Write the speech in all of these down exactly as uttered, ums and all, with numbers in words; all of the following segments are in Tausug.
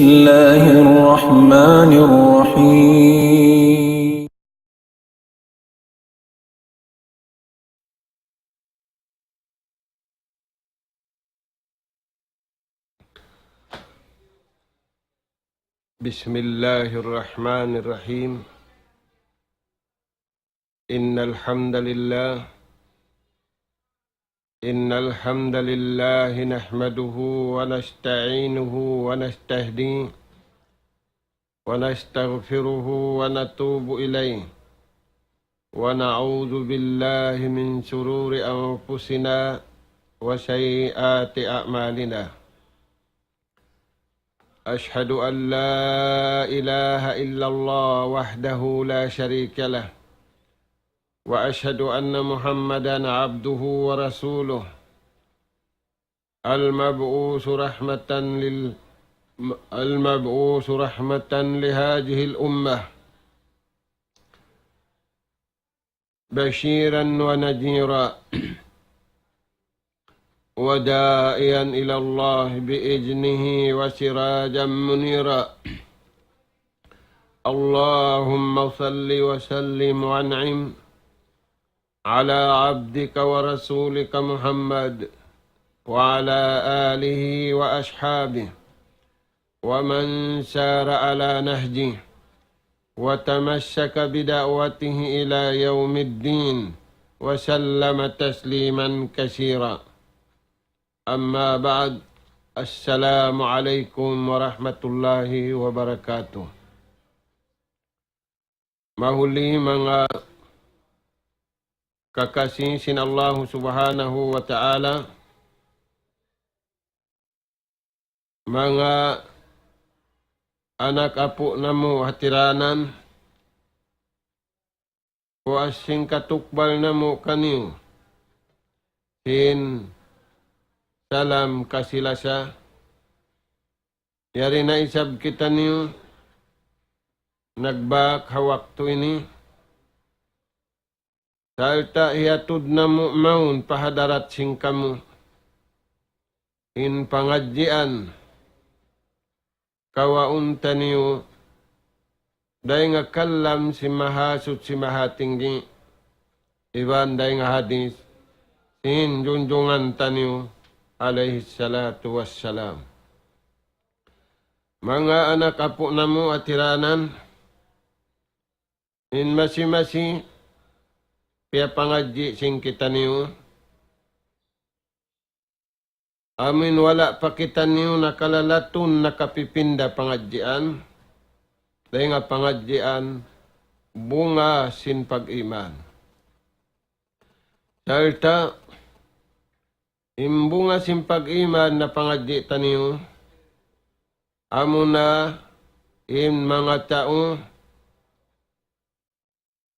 الله الرحمن الرحيم. بسم الله الرحمن الرحيم. إن الحمد لله، إن الحمد لله نحمده ونستعينه ونستهديه ونستغفره ونتوب إليه، ونعوذ بالله من شرور أنفسنا وسيئات أعمالنا. أشهد أن لا إله إلا الله وحده لا شريك له، وأشهد أن محمدا عبده ورسوله، المبعوث رحمة لل-، المبعوث رحمة لهذه الأمة، بشيرا ونذيرا، وداعيا إلى الله بإذنه وسراجا منيرا. اللهم صل وسلم وأنعم على عبدك ورسولك محمد وعلى آله وأصحابه ومن سار على نهجه وتمسك بدعوته إلى يوم الدين وسلم تسليما كثيرا. أما بعد، السلام عليكم ورحمة الله وبركاته. Mahuli manga kakasi sin Allahu Subhanahu wa Ta'ala, manga anak apu' namu' hatiranan, puas sin katukbal namu' kaniyu sin salam kasi-lasa. Yari na isab kitaniyu nagbak ha waktu ini, sarta' hiyatud namu' mawn pa hadarat sin kamu in pangadjian kawaun taniyu dayn ha kalam sin Mahasuchi Mahatinggi, iban dayn ha hadis sin junjungan taniyu alayhi salatu wassalam. Manga anak apu' namu' hatiranan, in masi-masi piyapangadji' sin kitaniyu, amu in wala' pa kitaniyu nakalalatun nakapipinda pangadjian, dayn ha pangadjian bunga sin pag-iman. Sarta' in bunga sin pag-iman na pangadji' taniyu, amuna in manga tau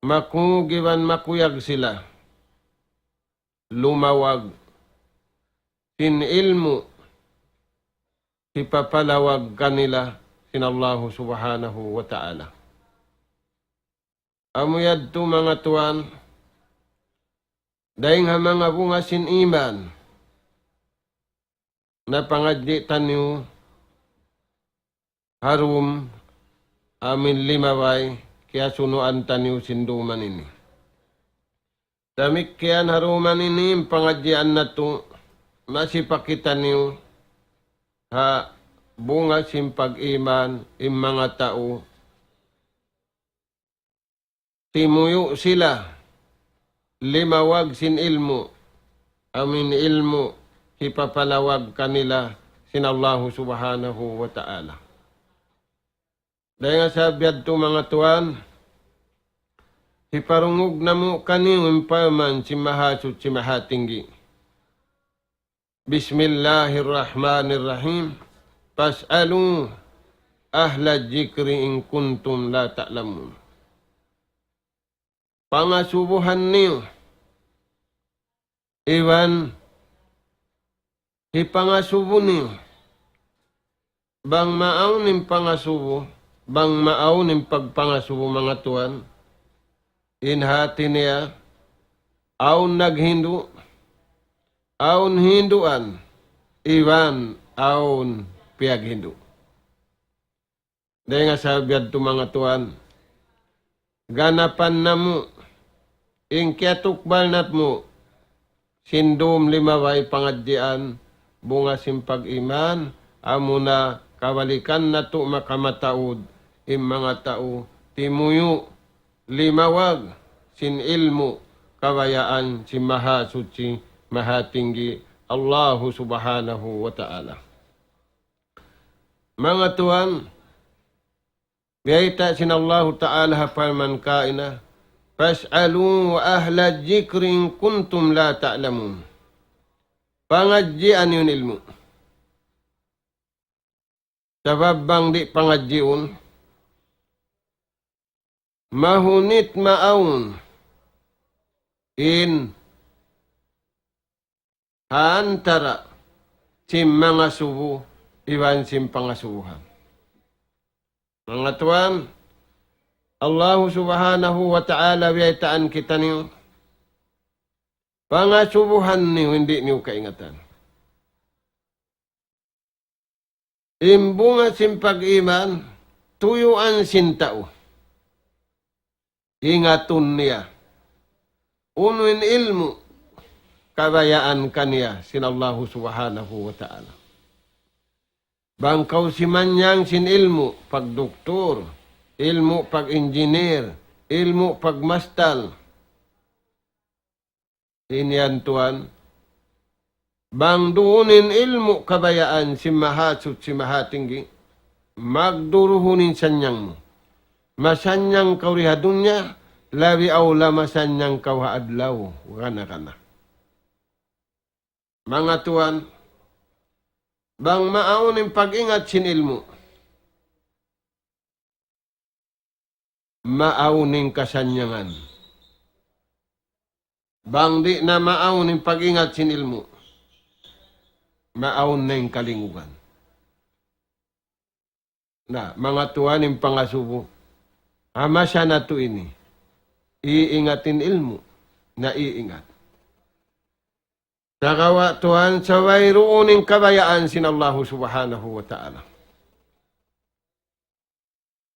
makug iban makuyag sila lumawag sin ilmu' hipapalawag kanila sin Allahu Subhanahu wa Ta'ala. Amu yadtu manga tuwan, dayn ha manga bunga sin iman na pangadji' taniyu ha dum amu in limabay kiyasunuan taniyu sin duman ini. Damikkiyan ha duman ini in pangadjian natu', masi pa kitaniyu ha bunga sin pag-iman in manga tau timuyu' sila limawag sin ilmu', amu in ilmu' hipapalawag kanila sin Allahu Subhanahu wa Ta'ala. Dayn ha sabab yadtu manga tuwan, hiparungug namu' kaniyu in parman sin Mahasuchi Mahatinggi. بسم الله الرحمن الرحيم. فاسألوا أهل الذكر إن كنتم لا تعلمون. Pangasubuhan niyu, iban hipangasubu niyu, bang maawn in pangasubu, bang maawn in pagpangasubu manga tuwan, in hati niya, awn naghindu', awn hinduan, iban awn piyaghindu'. Dayn ha sabab yadtu manga tuwan, ganapan namu' in kiyatukbal natu' sin dum limabay pangadjian, bunga sin pag-iman, amuna kabalikan natu' makamataud, in manga tau timuyu' limawag sin ilmu' kabayaan sin Mahasuchi, Mahatinggi, Allahu Subhanahu wa Ta'ala. Manga tuwan, biyayta' sin Allahu Ta'ala ha parman kaina, فاسألوا أهل الذكر إن كنتم لا تعلمون. Pangadjian niyu in ilmu'. Sabab bang di' pangadjiun, mahunit maawn in ha antara' sin mangasubu iban sin pangasubuhan. Manga tuwan, Allahu Subhanahu wa Ta'ala biyaytaan kitaniyu, pangasubuhan niyu in di' niyu kaingatan. In bunga sin pag-iman, tuyuan sin tau. Ingatun niya. Unu in ilmu' kabayaan kaniya sin Allahu Subhanahu wa Ta'ala. Bang kaw simanyang sin ilmu' pagduktur, ilmu' pag-engineer, ilmu' pagmastal. Ini yan tuwan, bang duun in ilmu' kabayaan sin Mahasuchi Mahatinggi, magduruhun in sanyang mu. Masanyang kaw di ha dunya, labi awla masanyang kaw ha adlaw, gana-gana. Manga tuwan, bang maawn in pag-ingat sin ilmu', maawn in kasanyangan. Bang di' na maawn in pag-ingat sin ilmu', maawn na in kalingugan. Na, manga tuwan in pangasubu, ha masa natu' ini, iingat in ilmu', na iingat. Sagawa' tuwan, sa' wayruun in kabayaan sin Allahu Subhanahu wa Ta'ala.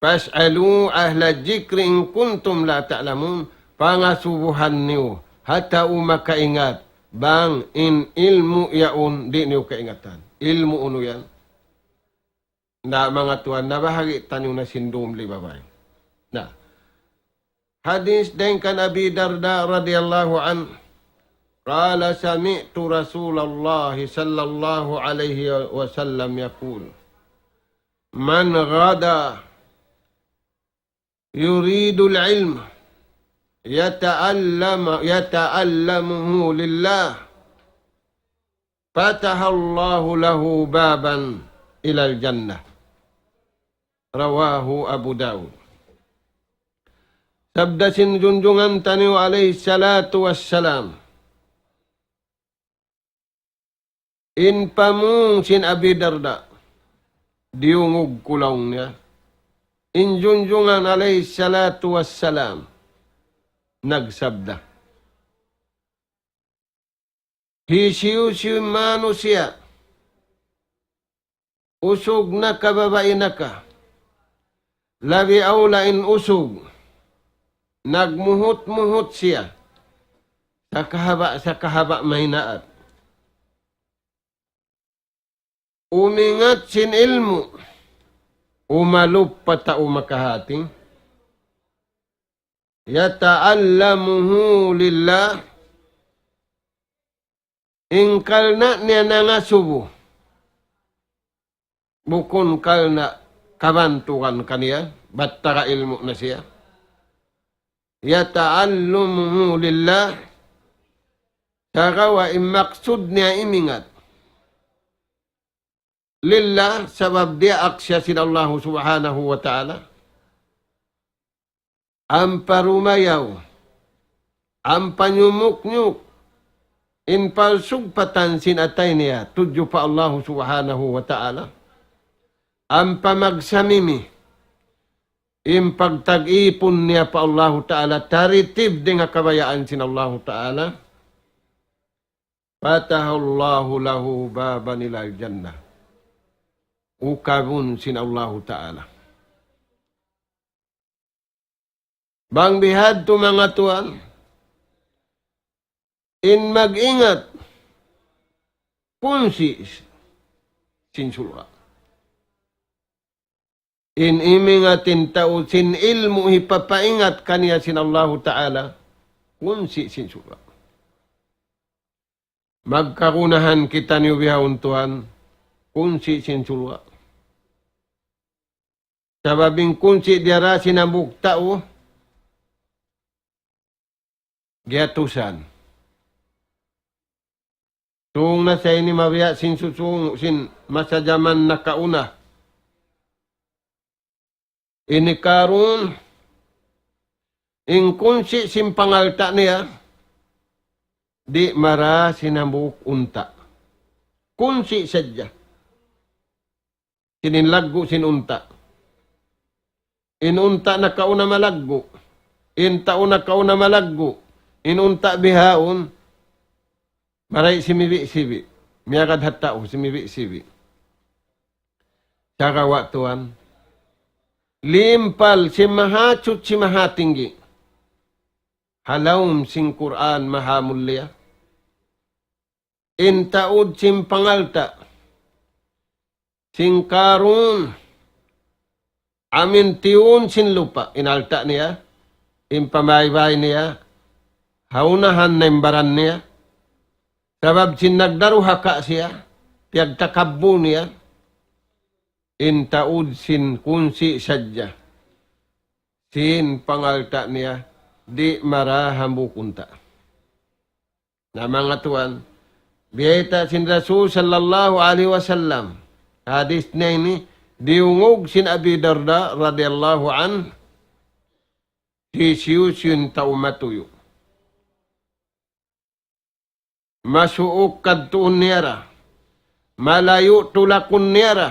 فاسألوا أهل الذكر إن كنتم لا تعلمون. Pangasubuhan niyu ha tau makaingat, bang in ilmu' yaun di' niyu kaingatan. Ilmu' unu yan? Na, manga tuwan, nabahagi' taniyu na sin dum limabay. Na. Hadis dayn kan Abi Darda radiyallahu anhu, قال: سمعت رسول الله صلى الله عليه وسلم يقول: من غدا يريد العلم يتعلم، يتعلمه لله، فتح الله له بابا إلى الجنة. رواه أبو داود. Sabda sin junjungan taniyu alayhi salatu wassalam, in pamung sin Abi Darda, diyungug ku laung niya, in junjungan alayhi salatu wassalam nagsabda, hisiyu-siyu manusiya', usug na ka babai na ka, labi awla in usug, nagmuhut-muhut siya, sakahaba'-sakahaba' mahinaat. Umingat sin ilmu', umalup pa tau makahati. يتعلمه لله. In karna' niya nangasubu, bukun karna' kabantugan kaniya, bat taga ilmu' na siya. يتعلمه لله. Sagawa' in maksud niya imingat lillah, sabab diyaak siya sin Allahu Subhanahu wa Ta'ala. Ampa rumayaw, ampa nyumuknyuk in palsugpatan sin atay niya tudju pa Allahu Subhanahu wa Ta'ala, ampa magsamimi in pagtag-ipun niya pa Allahu Ta'ala, taritib dayn ha kabayaan sin Allahu Ta'ala, فتح الله له بابا إلى الجنة. Ukabun sin Allahu Ta'ala Bang bihadtu manga tuwan, in mag-ingat, kunsi' sin surga'. In imingat in tau sin ilmu' hipapaingat kaniya sin Allahu Ta'ala, kunsi' sin surga'. Magkagunahan kitaniyu bihaun tuwan, kunsi' sin surga'. Sabab in kunsi' diyara sin hambuuk tau, giyatusan. Sung na sa ini mabiya' sin susung, sin masa jaman nakauna. Ini Karun, in kunsi' sin pangalta' niya, di' mara sin hambuuk unta'. Kunsi' sadja. Sin in laggu' sin unta'. In unta' nakauna malaggu'. In tau nakauna malaggu'. In unta' bihaun, marayaw simibi'-sibi'. Miyagad ha tau, simibi'-sibi'. Sagawa' tuwan, limpal sin Mahasuchi Mahatinggi. Ha lawm sin Qur'an Mahamulliya. In taud sin pangalta'. Sin Karun. Amu in tiyun sin lupa'. In alta' niya. In pamaybay niya. Ha unahan na in baran niya. Sabab sin nagdaruhaka siya. Piyagtakabbu niya. In taud sin kunsi' sadja. Sin pangalta' niya. Di' mara hambuuk unta'. Na manga tuwan, biyayta' sin Rasul sallallahu alayhi wasallam. Hadis niya ini, diyungug sin Abi Darda radiyallahu anhu, hisiyu-siyu in tau matuyu'. Masuuk kadtuun niya ra, malayu' tulakun niya ra.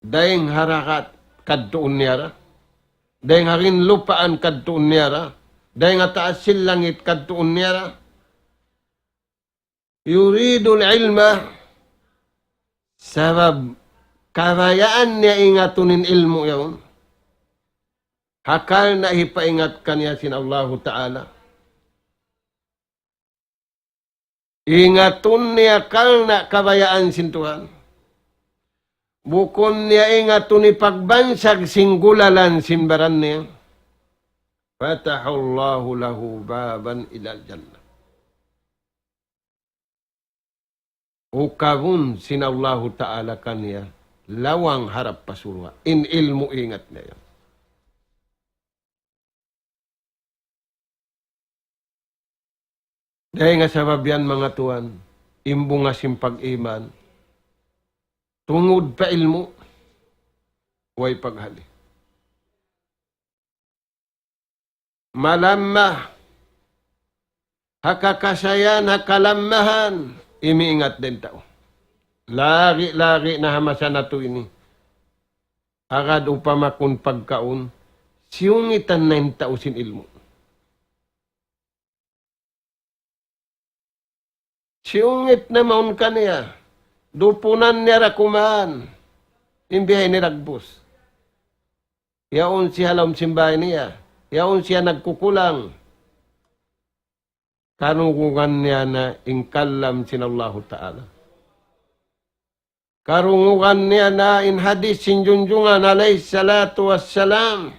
Dayng ha dagat kadtuun niya ra. Dayng ha ginlupaan kadtuun niya ra. Dayng ha taas sin langit kadtuun niya ra. يريد العلم, sabab kabayaan niya ingatun in ilmu' yaun. Ha karna' hipaingat kaniya sin Allahu Ta'ala. Ingatun niya karna' kabayaan sin Tuhan. Bukun niya ingatun hipagbansag sin gulalan sin baran niya. فتح الله له بابا إلى الجنة. Ukabun sin Allahu Ta'ala kaniya lawang harap pa surga'. In ilmu' ingat niya yan. Dayng ha sabab yan manga tuwan, in bunga sin pag-iman, tungud pa ilmu', way paghali. Malamma, ha kakasayan, ha kalammahan, imiingat da in tau. Lagi'-lagi' na ha masa natu' ini. Agad upama kun pagkaun, siyungitan na in tau sin ilmu'. Siyungit na mawn kaniya. Dupunan niya ra kuman. In biya' ini dagbus. Yaun siya ha lawm sin bāy niya. Yaun siya nagkukulang. Karungugan niya na in kalam sin Allahu Ta'ala. Karungugan niya na in hadis sin Junjungan alayhi salatu wassalam.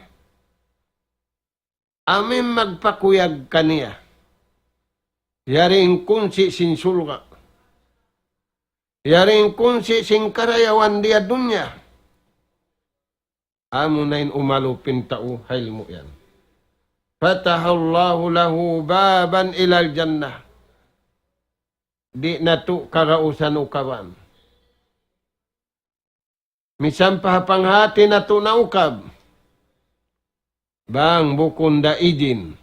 Amu in magpakuyag kaniya. Yari in kunsi' sin surga'. Yari in kunsi' sin karayawan di ha dunya. Amuna in umalup in tau ha ilmu' yan. فتح الله له بابا إلى الجنة. Di' natu' kagausan ukaban. Misan pa ha panghati natu' naukab. Bang bukun da ijin.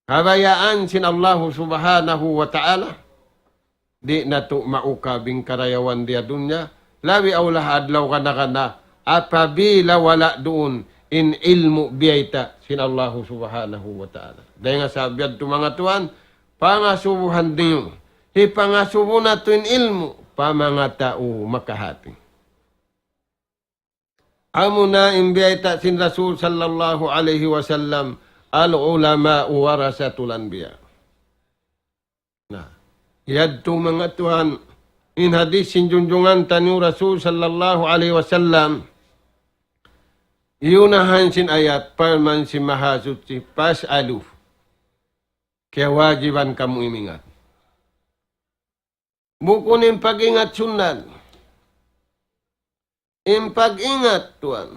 Kabayaan sin Allahu Subhanahu wa Ta'ala. Di' natu' maukab in karayawan di ha dunya. Labi awla ha adlaw kana-kana. Apabila wala' duun in ilmu' biyayta' sin Allahu Subhanahu wa Ta'ala. Dayng ha sabab yadtu manga tuwan, pangasubuhan niyu. Hipangasubu natu' in ilmu', pa manga tau makahati. Amuna in biyayta' sin Rasul sallallahu alayhi wasallam, العلماء ورثة الأنبياء. Na, yadtu manga tuwan, in hadis sin junjungan taniyu Rasul sallallahu alayhi wasallam, iyunahan sin ayat, parman sin Mahasuchi, فاسألوا. Kiyawajiban kamu imingat. Bukun in pag-ingat sunnat. In pag-ingat, tuwan,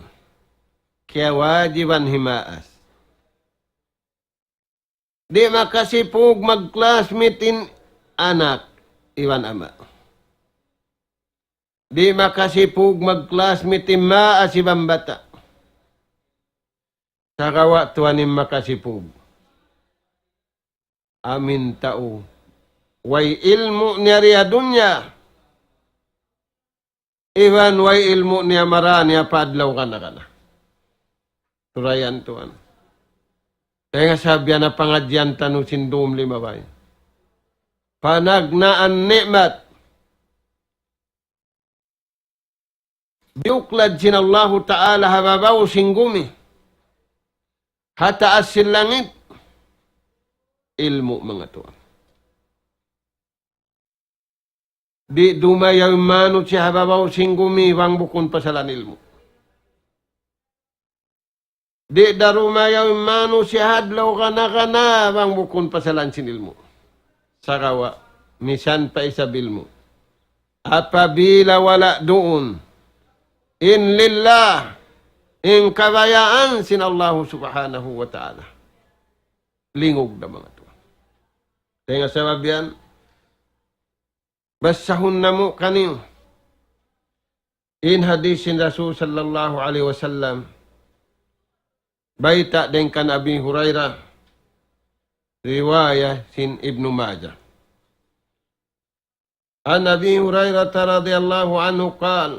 kiyawajiban himaas. Di' makasipug mag-classmate in anak iban ama'. Di' makasipug mag-classmate in maas iban bata'. Sagawa' tuwan in makasipug. Amu in tau way ilmu' niya di ha dunya, iban way ilmu' niya marā niya pa adlaw kana-kana. Surayan tuwan. Dayn ha sabab yan na pangadjian taniyu sin dum limabay. Panagnaan ni'mat. Biyuklad sin Allahu Ta'ala ha babaw sin gumi, ha taas sin langit, ilmu' manga tuwan. Di' dumayaw in manusiya' ha babaw sin gumi bang bukun pasalan ilmu'. Di' da dumayaw in manusiya' ha adlaw kana-kana bang bukun pasalan sin ilmu'. Sagawa', misan pa isab ilmu'. Apabila wala' duun in lillah, in kabayaan sin Allahu Subhanahu wa Ta'ala, lingug da manga tuwan. Dayn ha sabab yan, basahun namu' kaniyu in hadis sin Rasul sallallahu alayhi wasallam, bayta' dayn kan Abi Hurairah, riwayat sin Ibnu Majah. عن أبي هريرة رضي الله عنه قال،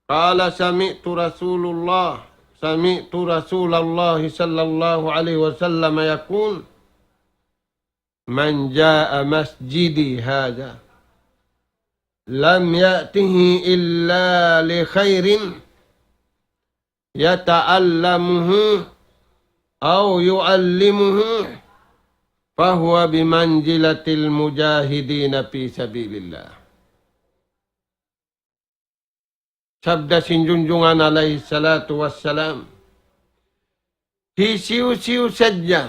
قال سمعت رسول الله، سمعت رسول الله صلى الله عليه وسلم يقول، من جاء مسجدي هذا لم يأته إلا لخير يتعلمه أو يعلمه فهو بمنزلة المجاهدين في سبيل الله. Sabda sin Junjungan alayhi salatu wassalam, hisiyu-siyu sadja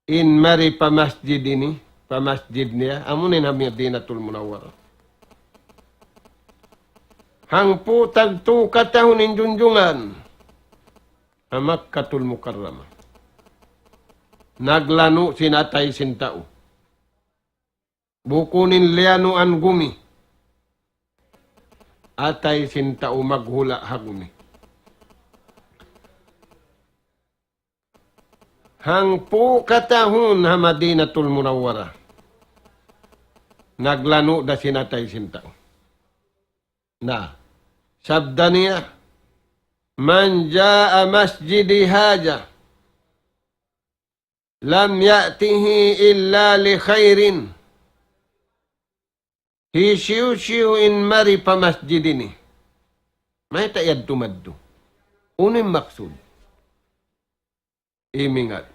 in mari pa masjid ini, pa masjid niya, amu na in ha Madinatul Munawwarah. Hangpu' tagtu katahun in Junjungan ha Makkatul Mukarramah. Naglanu' sin atay sin tau. Bukun in liyanuan gumi. Atay sin tau maghula' ha gumi. Hangpu' katahun ha Madinatul Munawwarah. Naglanu' da sin atay sin tau. Na, sabda niya, من جاء مسجدي هذا لم يأته إلا لخير. Hisiyu-siyu in mari pa masjid ini. Mayta' yadtu madtu? Unu in maksud? Imingat.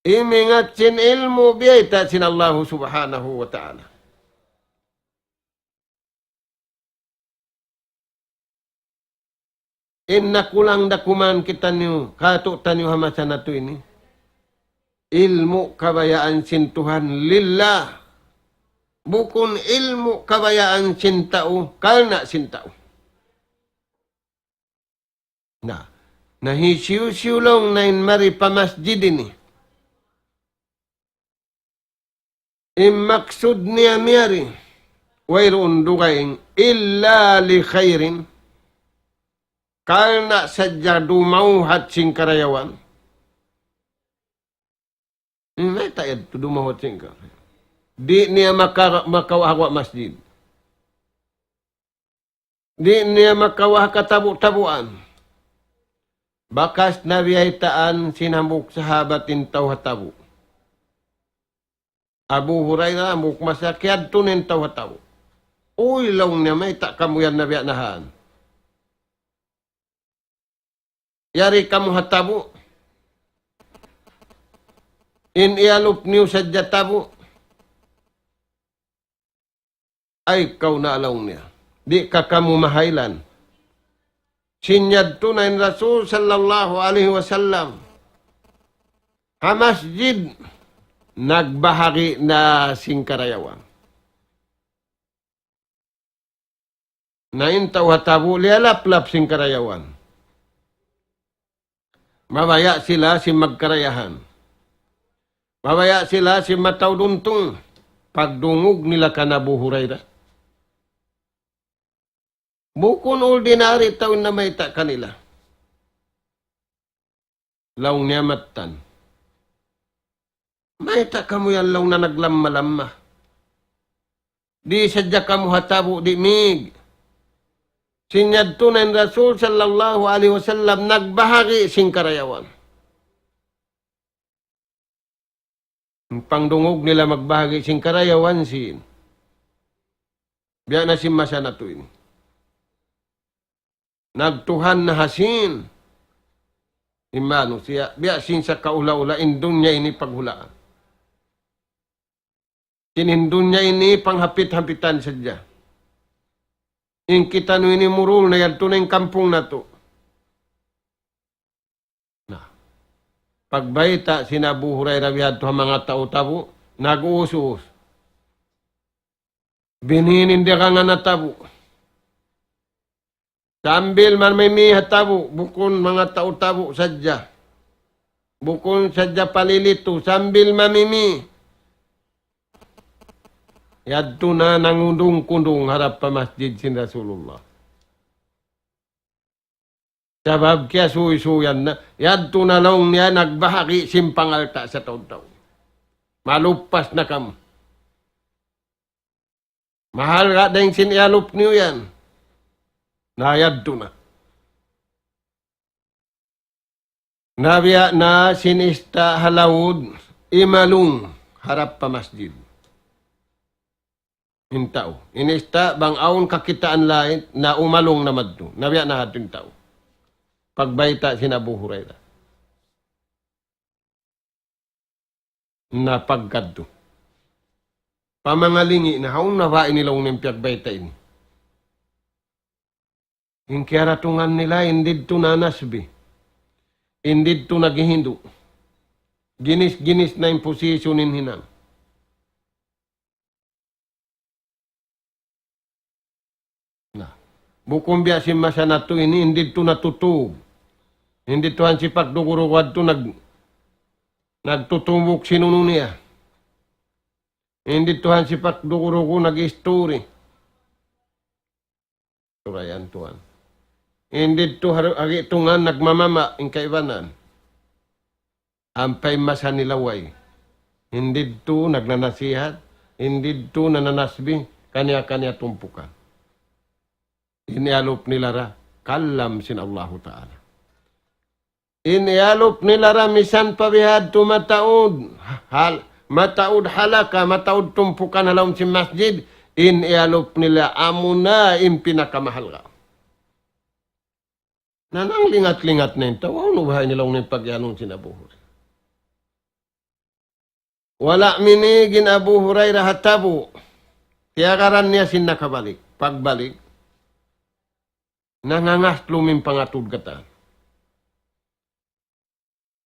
Imingat sin ilmu' biyayta' sin Allahu Subhanahu wa Ta'ala. In nakulang da kuman kitaniyu, katu'taniyu ha masa natu' ini. Ilmu' kabayaan sin Tuhan lillah. Bukun ilmu' kabayaan sin tau, karna' sin tau. Na, na hisiyu-siyu laung niya in mari pa masjid ini. In maksud niya miyari, wayruun dugaing إلا لخير, karna' sadja dumawhat sin karayawan. Mayta' yadtu dumawhat sin ka-, di' niya maka-, makawa' ha masjid. Di' niya makawa' ha katabu'-tabuan. Bakas na biyaytaan sin hambuuk sahabat in tau ha tabu'. Abu Hurairah, hambuuk masa kiyadtu niya in tau ha tabu'. Uy, laung niya, mayta' kamu yan nabiya' na han. Yari kamu ha tabu'. In iyalup niyu sadja tabu'. Ay, kaw na, laung niya. Di' ka kamu mahaylan. Sin yadtu na in Rasul sallallahu alayhi wasallam ha masjid, nagbahagi' na sin karayawan. Na in tau ha tabu', liyalaplap sin karayawan. Mabaya' sila sin magkarayahan. Mabaya' sila sin mataud untung. Pagdungug nila kan Abu Hurairah. Bukun ordinary tau in namayta' kanila. Laung niya mattan. Mayta' kamu yan laung na naglamma-lamma. Di' sadja kamu ha tabu', di' mig. Sin yadtu na in Rasul sallallahu alayhi wasallam nagbahagi' sin karayawan. In pangdungug nila magbahagi' sin karayawan sin. Biya' na sin masa natu' ini. Nagtuhan na ha sin. In manusiya', biya' sin sa kaula-ula in dunya ini paghulaan. Sin in dunya ini panghapit-hapitan sadja. In kitaniyu ini murul na yadtu na in kampung natu'. Na, pagbayta' sin Abu Hurairah biyadtu ha manga tau tabu', nag-uus-uus. Bini in dagangan ha tabu'. Sambil mamimi ha tabu', bukun manga tau tabu' sadja. Bukun sadja palilitu, sambil mamimi. Yadtu na nangudung-kudung harap pa masjid sin Rasulullah. Sabab kiyasuysuyan na, yadtu na laung niya nagbahagi' sin pangalta' sa taud-taud. Malupas na kamu. Mahalga' dayn sin iyalup niyu yan. Na yadtu na. Na biya' na sin ista' ha laud, imalung harap pa masjid. In tau. In ista' bang awn kakitaan lain, na umalung na madtu. Na biya' na hadtu in tau. Pagbayta' sin Abu Hurairah. Na pagkadtu. Pamangalingi' na, hawnu na ba ini laung niya in piyagbayta' ini? In kiyaratungan nila, in didtu nanasbi. In didtu naghihindu'. Ginis-ginis na in position in hinang. Na, bukun biya' sin masa natu' ini, in didtu natutug. In didtu hansipak dugu-dugu adtu nag-, nagtutubuk sin unu niya. In didtu hansipak dugu-dugu nag-isturi. Surayan tuwan. In didtu har-, agi tungan nagmamama in kaibanan. Ampa in masa nila way. In didtu nagnanasihat, in didtu nananasbih, kaniya-kaniya tumpukan. In iyalup nila ra, kalam sin Allahu Ta'ala. In iyalup nila ra misan pa bihadtu mataud, hal-, mataud halaka, mataud tumpukan ha lawm sin masjid, in iyalup nila amuna in pinakamahalga'. Na nanglingat-lingat na in tau, hawnu baha' ini laung niya in pag-iyanun sin Abu Hurairah. Wala' minīg in Abu Hurairah ha tabu'. Tiyagaran niya sin nakabalik. Pagbalik, nangangaslum in pangatud katan.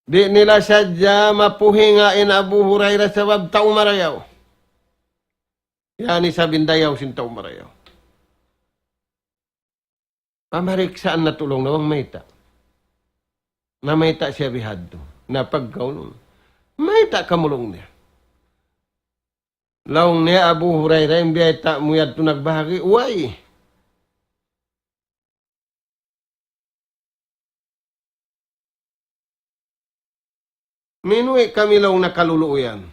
Di' nila sadja mapuhinga in Abu Hurairah sabab tau marayaw. Yan isab in dayaw sin tau marayaw. Pamariksaan natu' laung niya bang mayta'. Na mayta' siya bihadtu. Na pagkaw laung. Mayta' kamu laung niya. Laung niya Abu Hurairah, in biyayta' mu yadtu nagbahagi', way. Minuwi' kami laung niya kaluluuyan.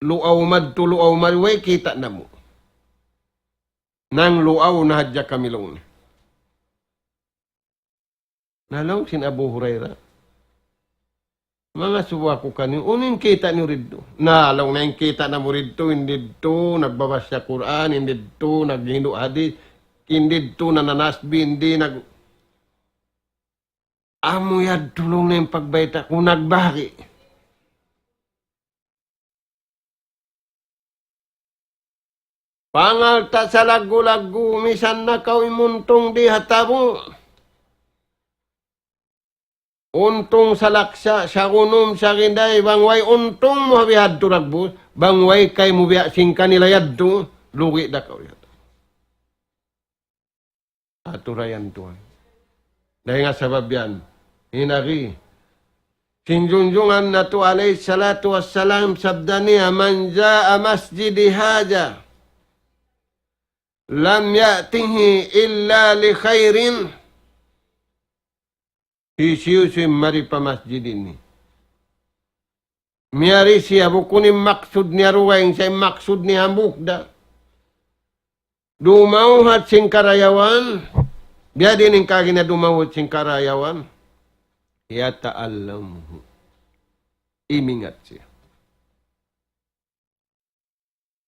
Luaw madtu, luaw mari, way kita' namu'. Nangluaw na hadja kami laung niya. Na laung sin Abu Hurairah. Mangasubu aku kaniyu, unu in kita' niyu didtu? Na, laung niya in kita' namu' didtu, in didtu nagbabasa Qur'an, in didtu naghindu' hadith, in didtu nananasbih, in di nag-, amu yadtu laung niya in pagbayta' ku nagbahagi'. Pangalta' salaggu'-laggu', misan na kaw imuntung di ha tabu'. Untung salaksa', sagunum, saginday, bang way untung mu ha bihadtu dagbus, bang way kaymu biya' sin kanila yadtu, lugi' da kaw yadtu. Aturayan tuwan. Dayn ha sabab yan, in agi, sin junjungan natu' alayhi salatu wassalam, sabda niya, من زار مسجدي هذا لم يأته إلا لخير. Hisiyu-siyu in mari pa masjid ini, miyari siya, bukun in maksud niya dugaing, sa' in maksud niya hambuuk da. Dumawhat sin karayawan, biya' diin in kagi niya dumawhat sin karayawan, يتعلمه. Imingat siya.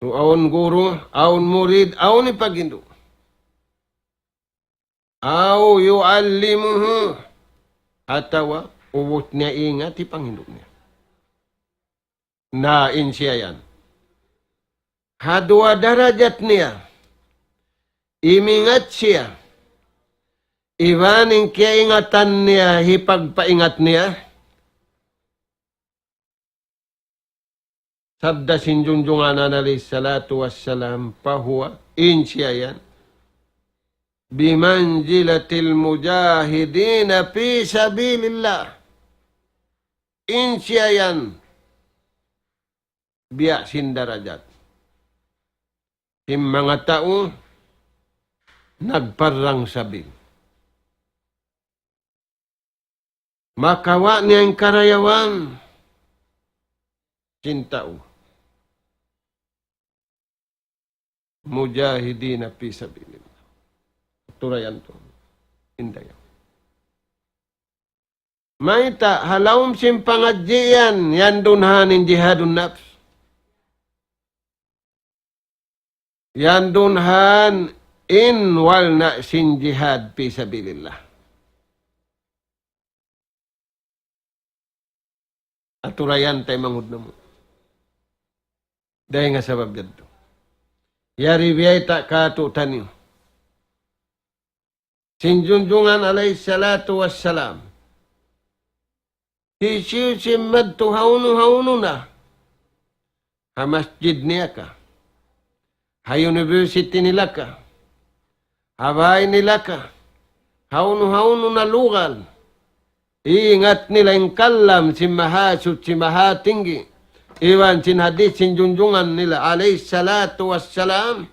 So, awn guru, awn murid, awn hipaghindu'. أو يعلمه, atawa ubus niya ingat hipanghindu' niya. Na, in siya yan. Ha duwa darajat niya, imingat siya, iban in kiyaingatan niya, hipagpaingat niya. Sabda sin junjungan alayhi salatu wassalam, فهو, in siya yan, بمنزلة المجاهدين في سبيل الله. In siya yan, biya' sin darajat sin manga tau nagparrang sabil. Makawa' niya in karayawan sin tau. مجاهدين في سبيل الله. Turayan tu. Indayaw. Mayta', ha lawm sin pangadji' yan, yan duun han in jihadun nafs. Yan duun han in walna' sin jihad fi sabilillah. Aturayan taymanghud namu'. Dayn ha sabab yadtu, yari biyayta' kātu'niyu sin junjungan alayhi salatu wassalam, hisiyu-siyu in madtu hawnu-hawnu na, ha masjid niya ka, ha university nila ka, ha bāy nila ka, hawnu-hawnu na lugal, ingat nila in kalam sin Mahasuchi Mahatinggi, iban sin hadith sin junjungan nila alayhi salatu wassalam,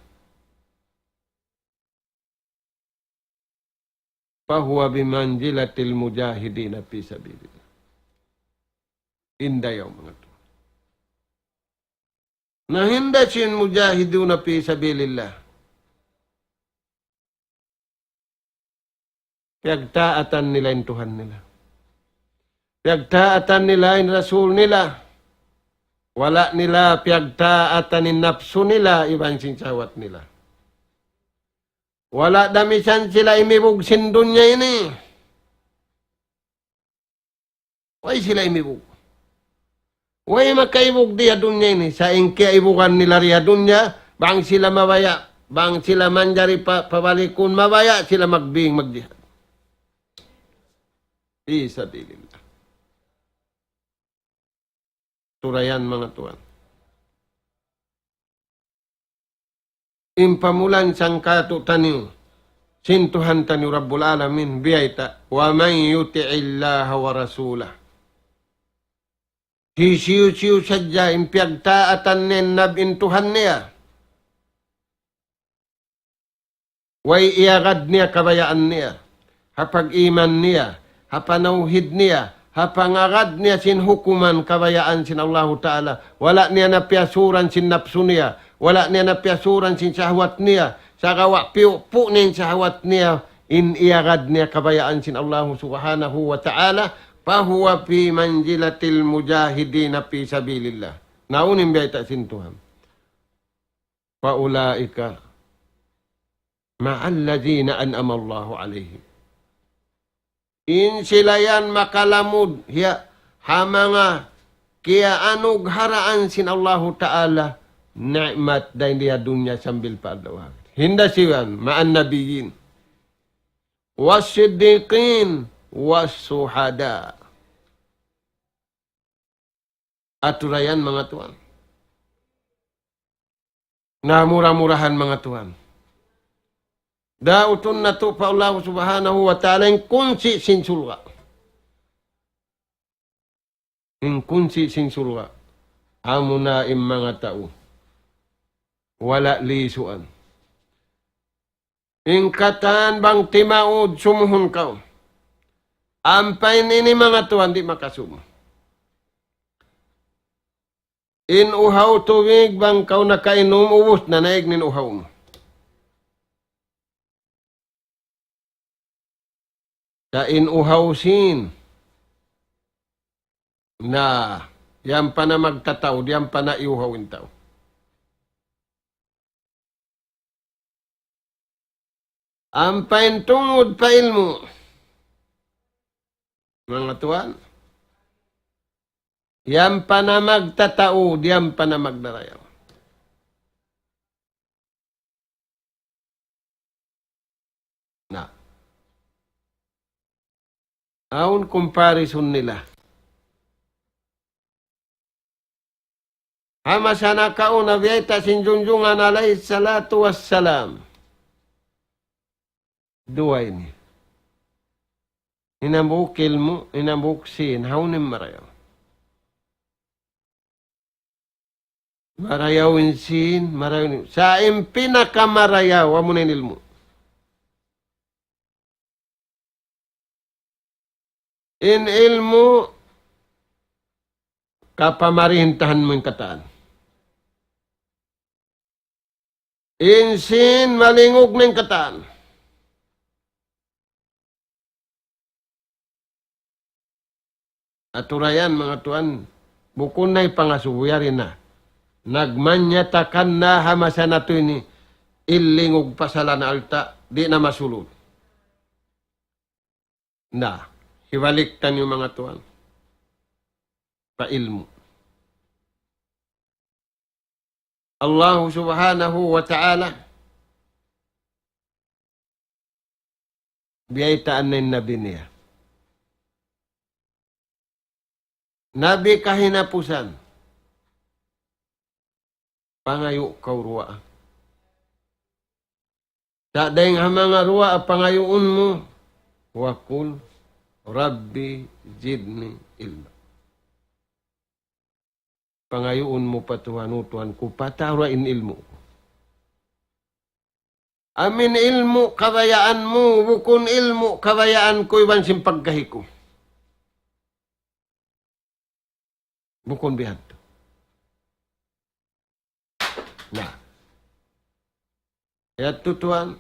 فهو بمنزلة المجاهدين في سبيل الله. Indayaw manga tuwan. Na hinda sin mujahiduna fi sabilillah, piyagtaatan nila in Tuhan nila. Piyagtaatan nila in Rasul nila. Wala' nila piyagtaatan in napsu nila iban sin sahwat nila. Wala' da misan sila imibug sin dunya ini. Way sila imibug. Way makaibug di ha dunya ini. Sa' in kiyaibugan nila di ha dunya, bang sila mabaya', bang sila manjari pa, pabalikun, mabaya' sila magbing, magjihad. Fi sabilillah. Turayan manga tuwan. In pamulan sangkatu' taniyu, sin Tuhan taniyu Rabbul Alamin, biyayta', ومن يطع الله ورسوله. Hisiyu-siyu sadja in piyagtaatan niya in Nab-, in Tuhan niya. Way iyagad niya kabayaan niya, ha pag-iman niya, ha panawhid niya, ha pangagad niya sin hukuman kabayaan sin Allahu Ta'ala. Wala' niya na piyasuran sin napsu niya, wala' niya na piyasuran sin sahwat niya, sagawa' piyupu' niya in sahwat niya, in iyagad niya kabayaan sin Allahu Subhanahu wa Ta'ala, فهو في منزلة المجاهدين في سبيل الله. Na unu in bayta' sin Tuhan? فأولئك مع الذين أنعم الله عليهم. In sila yan makalamud, hiya, ha manga kiyaanugharaan sin Allahu Ta'ala, ni'mat dayn di ha dunya sambil pa adlaw akhirat. Hinda siyan, مع النبيين والصديقين والشهداء. Atura yan, manga tuwan. Na mura-murahan, manga tuwan. Dautun natu' pa Allah Subhanahu wa Ta'ala in kunsi' sin surga'. In kunsi' sin surga'. Amuna in manga tau wala' lisuan. In katan bang timaud sumuhun kaw. Ampa in ini, manga tuwan, di' makasum. In uhaw tubig bang kaw nakainum, ubus na, naig in uhaw mu. Sa' in uhaw sin, na, yan pa na magtataud, yan pa na iyuhaw in tau. Ampa in tungud pa ilmu'. Manga tuwan, yan pa na magtataud, yan pa na magdarayaw. Na. Awn comparison nila. Ha masa nakauna biyayta' sin Junjungan alayhi salatu wassalam. Duwa ini. In hambuuk ilmu', in hambuuk sīn, hawnu in marayaw? Marayaw in sīn, marayaw in, sa' in pinakamarayaw, amuna in ilmu'. In ilmu', kapamarintahan mu in katan. In sīn, malingug na in katan. Atura yan, manga tuwan, bukun na hipangasubu, yari na. Nagmanyatakan na ha masa natu' ini, in lingug pasalan alta', di' na masulud. Na, hibalik taniyu, manga tuwan, pa ilmu'. Allahu Subhanahu wa Ta'ala, biyaytaan na in Nabi niya. Nabi kahinapusan, pangayu' kaw duwaa. Sa' dayng ha manga duwaa pangayuun mu, وقل رب زدني علما. Pangayuun mu pa Tuhan, "O Tuhan ku, pataura in ilmu' ku." Amu in ilmu' kabayaan mu, bukun ilmu' kabayaan ku iban sin pagkahi ku. Bukun bihadtu. Na. Yadtu tuwan.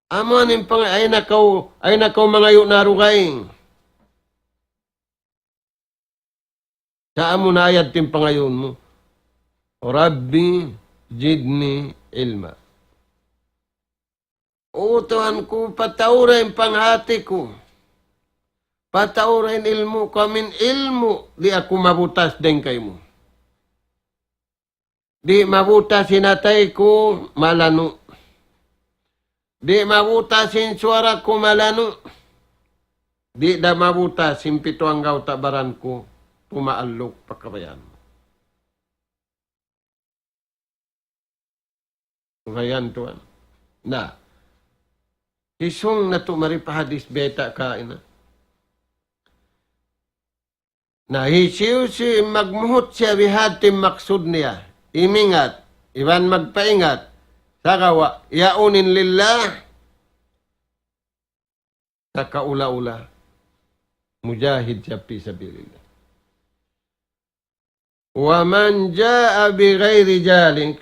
Amu in pang-, ay nakaw, ay nakaw mangayu' na dugaing. Sa' amu na ayat in pangayuun mu. رب زدني علما. O Tuhan ku, pataura in panghati ku. Pataura in ilmu' ku, amu in ilmu', di' aku mabutas dayng kaymu. Di' mabutas in atay ku, malanu'. Di' mabutas in suwara ku, malanu'. Di' da mabutas in pitu anggawta' baran ku, tumaalluk pa kabayaan. Kabayaan tuwan. Na. Hisung natu' mari pa hadis bayta' kaina. Na, hisiyu-siyu in magmuhut siya bihadtu in maksud niya, imingat, iban magpaingat, sagawa', yaun in lillah, sakaula-ula, mujahid siya fi sabilillah. ومن جاء بغير ذلك.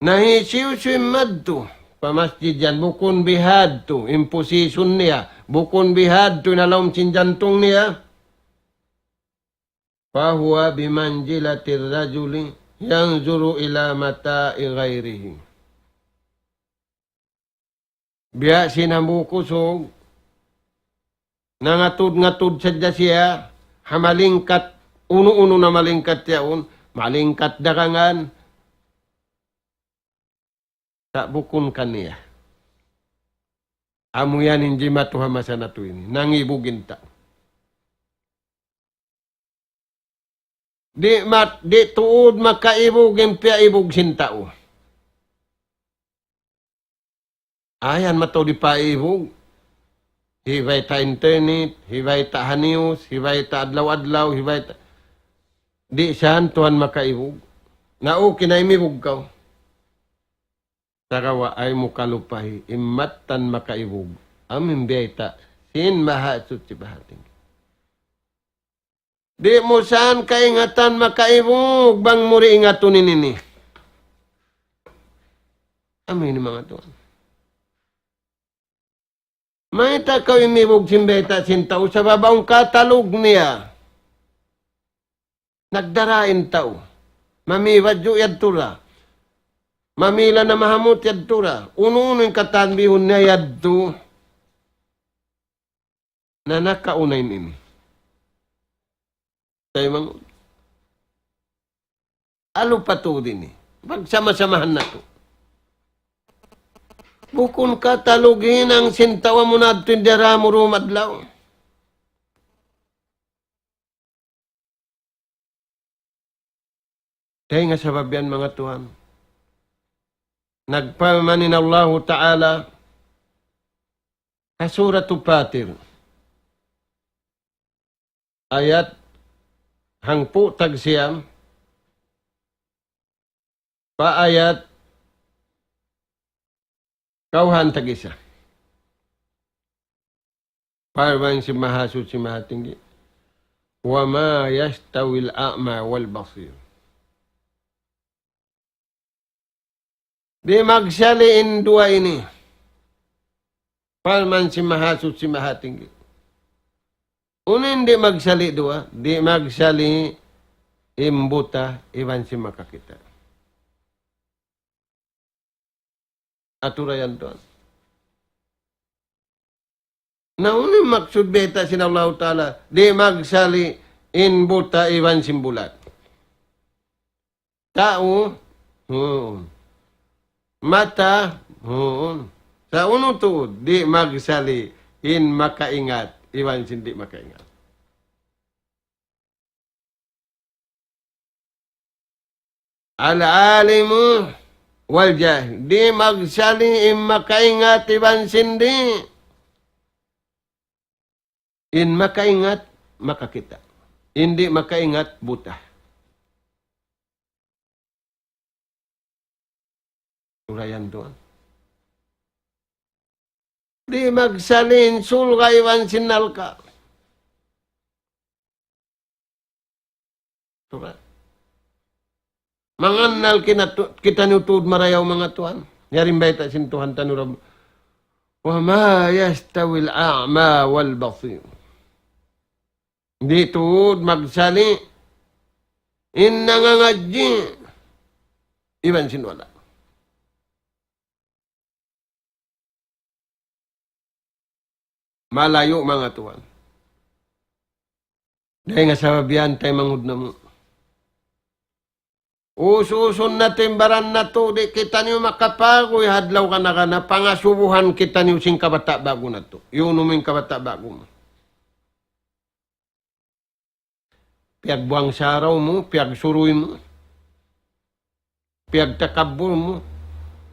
Na hisiyu-siyu in madtu, pa masjid yan, bukun bihadtu in position niya, bukun bihadtu in ha lawm sin jantung niya, فهو بمنزلة الرجل ينظر إلى متاع غيره. Biya' sin hambuuk usug, nangatud-ngatud sadja siya, ha malingkat, unu-unu na malingkat yaun, malingkat dagangan, sa' bukun kaniya. Amu yan in jimatu ha masa natu' ini. Nangibug in tau. Di' mat-, di' tuud makaibug in piyaibug sin tau. Ayan mataud di' paibug. Hibayta' internet, hibayta' ha news, hibayta' adlaw-adlaw, hibayta'. Di' siya tuwan makaibug. Na okay na imibug kaw. Sagawa' ayaw mu kalupahi, in mattan makaibug. Amu in biyayta' sin Mahasuchi Mahatinggi. Di' mu san kaingatan makaibug, bang mu di' ingatun in ini. Amu ini manga tuwan. Mayta' kaw imibug sin biyayta' sin tau, sabab awn katalug niya. Nagdara in tau. Mami wadju yadtu ra. Mami lana mahamut yadtu ra. Unu-unu in katan bihun niya yadtu. Na nakauna in ini. Kay mang-, alu pa tuud ini. Pagsama-samahan natu'. Bukun katalug hinang sin tau amu na yadtu in dara mu dum adlaw. Dayn ha sabab yan, manga tuwan. Nagparman in Allahu Ta'ala ha Suratul Fatir. Ayat hangpu' tag siyam, pa ayat kawhaan tag isa. Parman sin Mahasuchi Mahatinggi, وما يستوي الأعمى والبصير. Di' magsali' in duwa ini. Parman sin Mahasuchi Mahatinggi. Unu in di' magsali' duwa, di' magsali' in buta iban sin makakita'. Atura yan tuwan. Na unu in maksud biyayta' sin Allahu Ta'ala, di' magsali' in buta iban sin bulat. Tau, huun. Mata, huun. Sa' unu tuud, di' magsali' in makaingat iban sin di' makaingat. العالم والجاهل. Di' magsali' in makaingat iban sin di'. In makaingat, makakita'. In di' makaingat, buta. Sura yan tuwan. Di' magsali' in surga' iban sin narka'. Sura. Mangannal kinatu-, kitaniyu tuud marayaw, manga tuwan. Yari in bayta' sin Tuhan taniyu Rabb. وما يستوي الأعمى والبصير. Di' tuud magsali' in nangangadji' iban sin wala'. Malayu', manga tuwan. Dayn ha sabab yan, taymanghud namu'. Us-usun natu' in baran natu', di' kitaniyu makapaguy ha adlaw kana-kana, pangasubuhan kitaniyu sin kabata' ba'gu natu'. Iyunum in kabata' ba'gu mu. Piyagbuwang saraw mu, piyagsuruy mu, piyagtakabbur mu,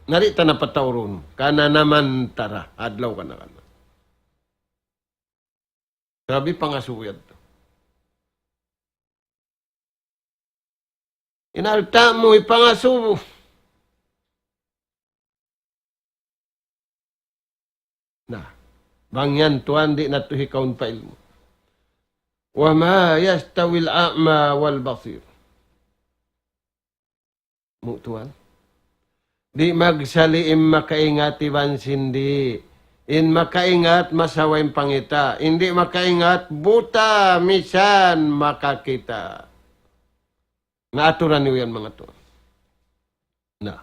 na di' ta na pataurun, kananaman ta ra, adlaw kana-kana. Sabi pangasubu yadtu. In alta' mu, ipangasubu. Na, bang yan tuwan di' natu' hikaun pa ilmu'. وما يستوي الأعمى والبصير. Mu tuwan. Di' magsali' in makaingat iban sin di'. In makaingat masawa in pangita'. In di' makaingat buta misan makakita'. Na aturan niyu yan manga tuwan. Na.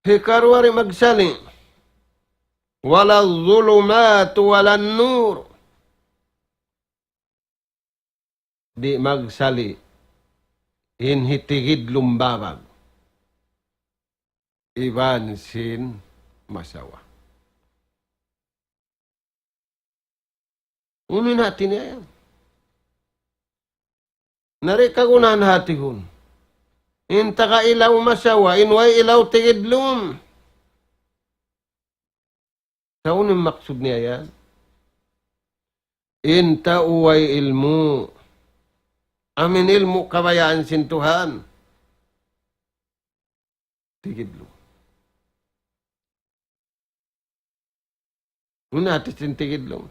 Hikaruwa di' magsali'. ولا الظلمات ولا النور. Di' magsali' in hitigidlum babag iban sin masawa. Unu in hati niya yan? Na di' kagunahan hati kun. In taga ilaw masawa, in way ilaw tigidlum. Sa' unu in maksud niya yan? In tau way ilmu'. Amu in ilmu' kabayaan sin Tuhan. Tigidlum. Unu in hati sin tigidlum?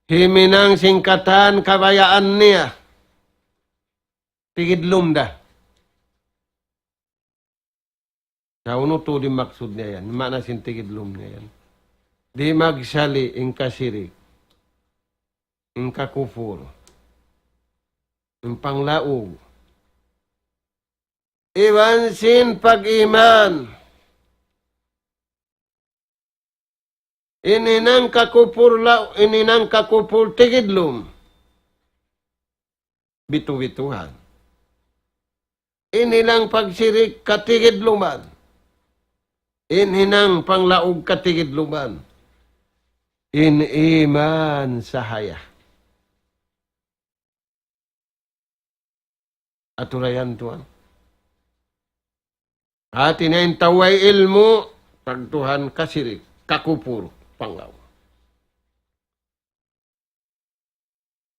Himinang sin katan kabayaan niya. Tigidlum da. Sa' unu tuud in maksud niya yan? Maana sin tigidlum niya yan. Di' magsali' in kasirik, in kakupur, in panglaug, iban sin pag-iman. In hinang kakupur lau-, in hinang kakupur tigidlum. Bitu-bituhan. In hinang pagsirik katigidluman. In hinang panglaug katigidluman. In iman sahaya. Aturan yan tuwan. Hati niya in tau way ilmu', pagtuhan kasirik, kakupur, panglaug.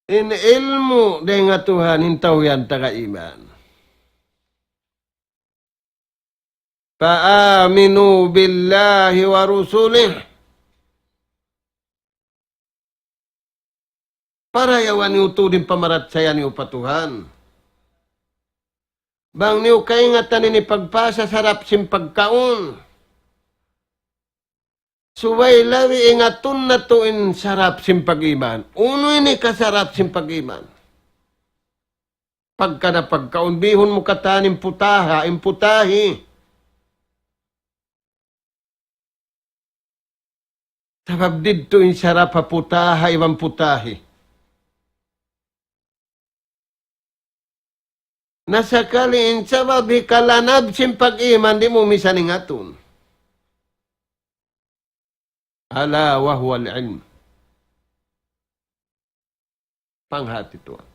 In ilmu' dayn ha Tuhan, in tau yan taga iman. فآمنوا بالله ورسله. Parayawan niyu tuud in pamarachaya niyu pa Tuhan. Bang niyu kaingatan ini pagpasa sarap sin pagkaun. Subay labi ingatun natu' in sarap sin pag-iman. Unu ini kasarap sin pag-iman? Pagka na pagkaun, bihun mu katan in putaha, in putahi. Sabab didtu in sarap ha putaha iban putahi. Na sakali in sabab hikalanab sin pag-iman di' mu misan ingatun. ألا وهو العلم. Panghati tuwan.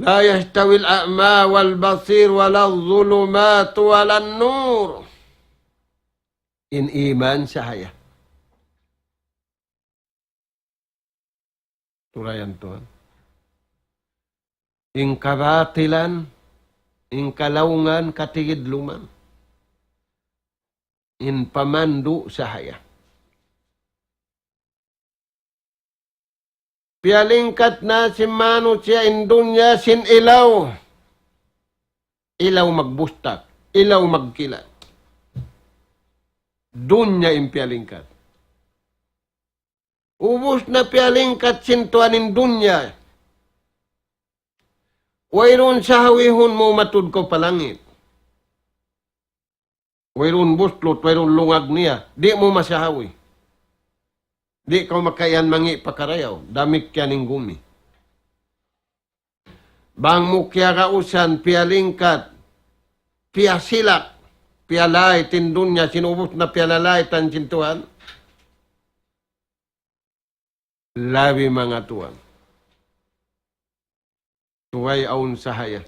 لا يستوي الأعمى والبصير ولا الظلمات ولا النور. In iman sahaya. Turayan tuwan. In kabatilan, in kalaungan, katigidluman. In pamandu' sahaya. Piyalingkat na sin manusiya' in dunya sin ilaw. Ilaw magbustak, ilaw magkilat. Dunya in piyalingkat. Ubus na piyalingkat sin tuwan in dunya. Wayruun sahawihun mu matud kaw pa langit. Wayruun buslut, wayruun lungag niya. Di' mu masahawi. Di' kaw makaiyan mangi' pa karayaw. Damikkiyan in gumi. Bang mu kiyagausan, piyalingkat, piyasilak, piyalait in dunya, sin ubus na piyalalaitan sin Tuhan. Labi manga tuwan. Subay awn sahaya.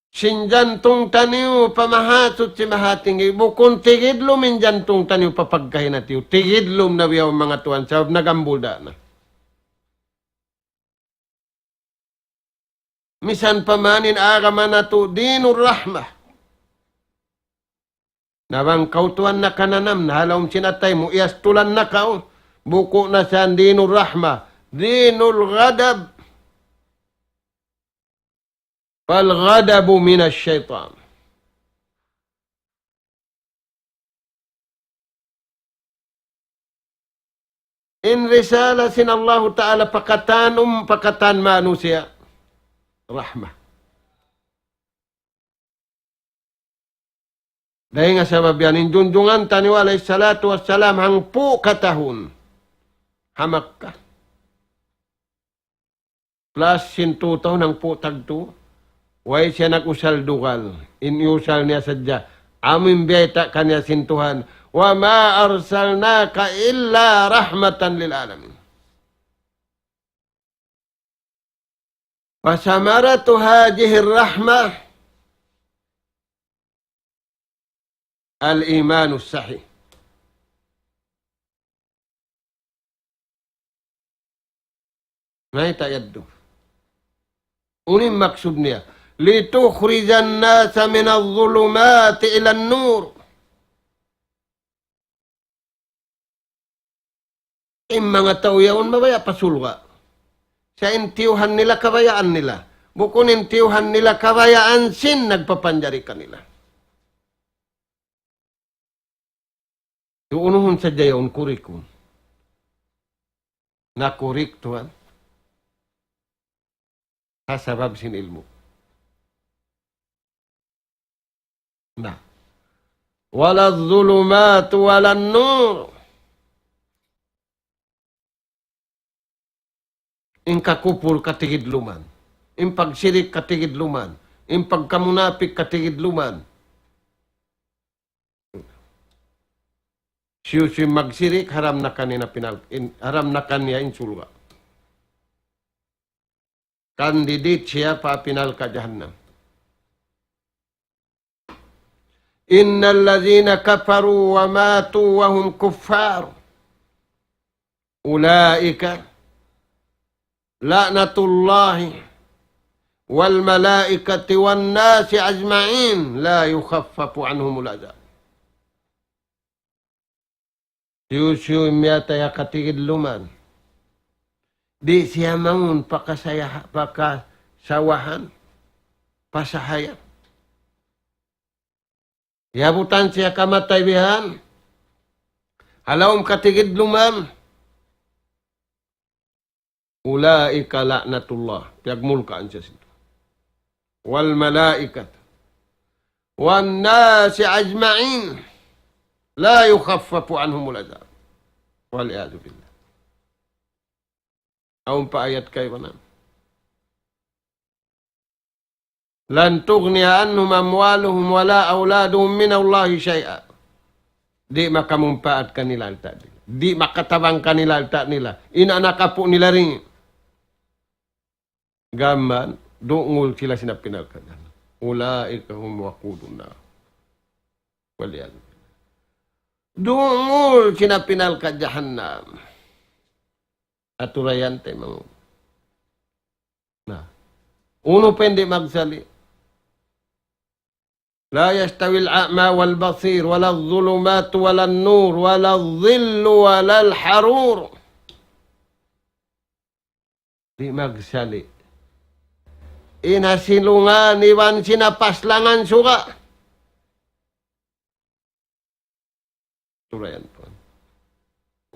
Sin jantung taniyu pa Mahasuchi Mahatinggi, bukun tigidlum in jantung taniyu pa pagkahi natiyu. Tigidlum na biya' manga tuwan, sabab nagambul da na. Misan pa man in agama natu' dinur rahmah. Na bang kaw tuwan nakananam, na ha lawm sin atay mu, iyastulan na kaw, buku' na sa dinur rahmah, دين الغضب، فالغضب من الشيطان. In risala sin Allahu Ta'ala pa katan um-, pa katan manusiya', rahma. Dayn ha sabab yan in junjungan taniyu alayhi salatu wassalam hangpu' katahun ha Makkah. Plus sin tu tahun hangpu' tagtu, way siya nag-usal dugal. In iyusal niya sadja, amu in biyayta' kaniya sin Tuhan, وما أرسلناك إلا رحمة للعالمين. فثمرة هذه الرحمة الإيمان الصحيح. Mayta' yadtu? Unu in maksud niya? لتخرج الناس من الظلمات إلى النور. In manga tau yaun mabaya' pa surga'. Sa' in tiyuhan nila kabayaan nila. Bukun in tiyuhan nila kabayaan sin nagpapanjari kanila. Tuunuhun sadja yaun kurikun. Na kurik tuwan. Ha sabab sin ilmu'. Na. ولا الظلمات ولا النور. In kakupur katigidluman. In pagsirik katigidluman. In pagkamunapik katigidluman. Hisiyu-siyu in magsirik, haram na kaniya pinal-, in, haram na kaniya in surga'. Candidate siya pa api narka' jahannam. إن الذين كفروا وماتوا وهم كفار أولئك لعنة الله والملائكة والناس أجمعين لا يخفف عنهم العذاب. Hisiyu-siyu in miyatay ha katigidluman. Di' siya mangun pa kasaya-, pa kasawahan, pa sahaya. Iyabutan siya kamatay bihan, ha lawm katigidluman. أولئك لعنة الله. Piyagmulkaan siya sin Tuhan. والملائكة والناس أجمعين لا يخفف عنهم العذاب. والعياذ بالله. Awn pa ayat kaibanan. لن تغني عنهم أموالهم ولا أولادهم من الله شيئا. Di' makamumpaat kanila alta' nila. Di' makatabang kanila alta' nila. In anak apu' nila rin. Gam mayan, dungul sila sin api narka' jahannam. أولئك هم وقود النار. والعياذ بالله. Dungul sin api narka' jahannam. Atura yan, taymanghud. Na. Unu pa in di' magsali'? لا يستوي الأعمى والبصير ولا الظلمات ولا النور ولا الظل ولا الحرور. Di' magsali'. In ha silungan iban sin ha paslangan suga'. Sura yan, tuwan.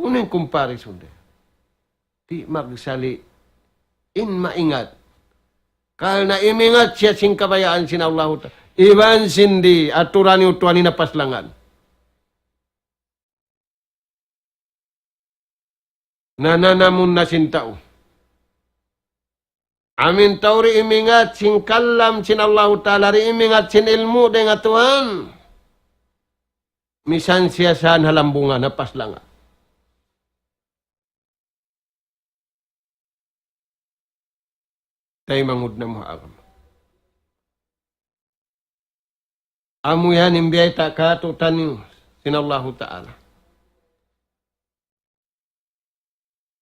Unu in comparison da? Di' magsali' in maingat. Karna' imingat siya sin kabayaan sin Allahu Ta'ala. Iban sin di' aturan niyu tuwan in ha paslangan. Nananamun na sin tau. Amu in tau di' imingat sin kalam sin Allahu Ta'ala, di' imingat sin ilmu' dayn ha Tuhan. Misan siya saan ha lambungan, ha paslangan. Taymanghud namu' ha agama. Amu yan in biyayta' kātu'niyu sin Allahu Ta'ala.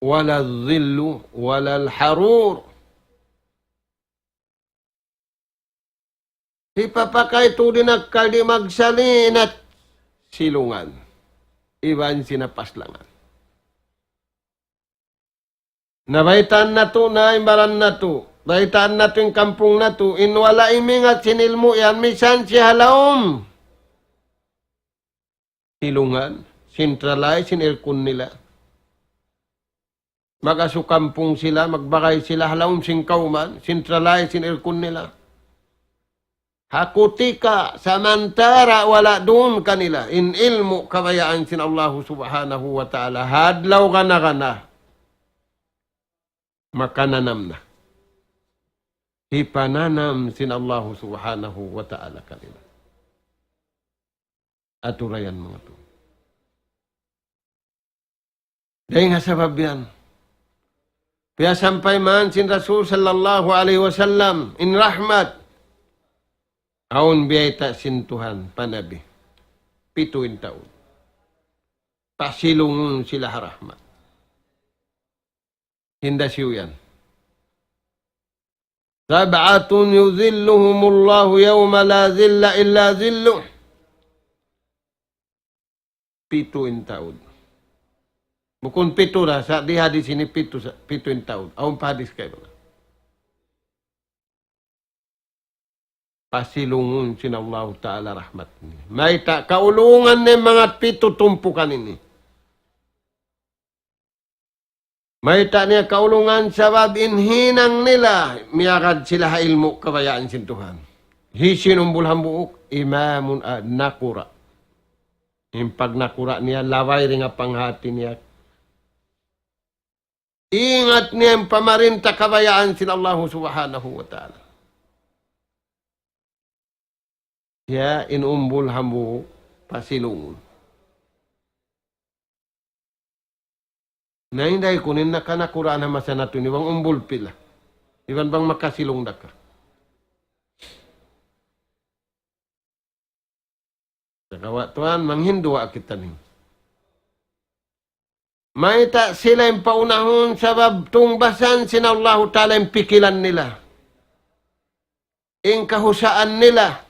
ولا الظل ولا الحرور. Hipapakay tuud in akkal di' magsali' in ha silungan iban sin ha paslangan. Na baytaan natu' na in baran natu'. Baytaan natu' in kampung natu'. In wala' imingat sin ilmu' yan, misan siya ha lawm silungan, centralize in aircon nila. Mag-asu kampung sila, magbagay sila ha lawm sin kawman, centralize in aircon nila. Ha kutika, samantara' wala' duun kanila in ilmu' kabayaan sin Allahu Subhanahu wa Ta'ala, ha adlaw gana-gana, makananam na. Hipananam sin Allahu Subhanahu wa Ta'ala kanila. Aturayan manga tu. Dayn ha sabab yan, piyasampay man sin Rasul sallallahu alayhi wasallam in rahmat. Awn biyayta' sin Tuhan pa Nabi. Pitu in taud. Pasilungun sila ha rahmat. Hinda siyu yan. سبعة يظلهم الله يوم لا ظل إلا ظله. Pitu in taud. Bukun pitu ra, sa' di hadis ini pitu sa-, pitu in taud. Awn pa hadis kaibanan. Pasilungun sin Allahu Ta'ala rahmat niya. Mayta' kaulungan niya manga pitu tumpukan ini. Mayta' niya kaulungan sabab in hinang nila, miyagad sila ha ilmu' kabayaan sin Tuhan. Hisiyu in umbul hambuuk, imamun a-, nakura'. In pagnakura' niya, labay dayn ha panghati niya. Ingat niya in pamarinta kabayaan sin Allahu Subhanahu wa Ta'ala. Ya, in umbul hambuuk pasilungun. Na inday kunin na kanakura' na masa natu' ini bang umbul pila. Iban bang makasilung da ka. Sagawa' tuwan, manghinduwa kita ini. Mayta' sila in paunahun sabab tungbasan sin Allahu Ta'ala in pikilan nila. In kahusaan nila.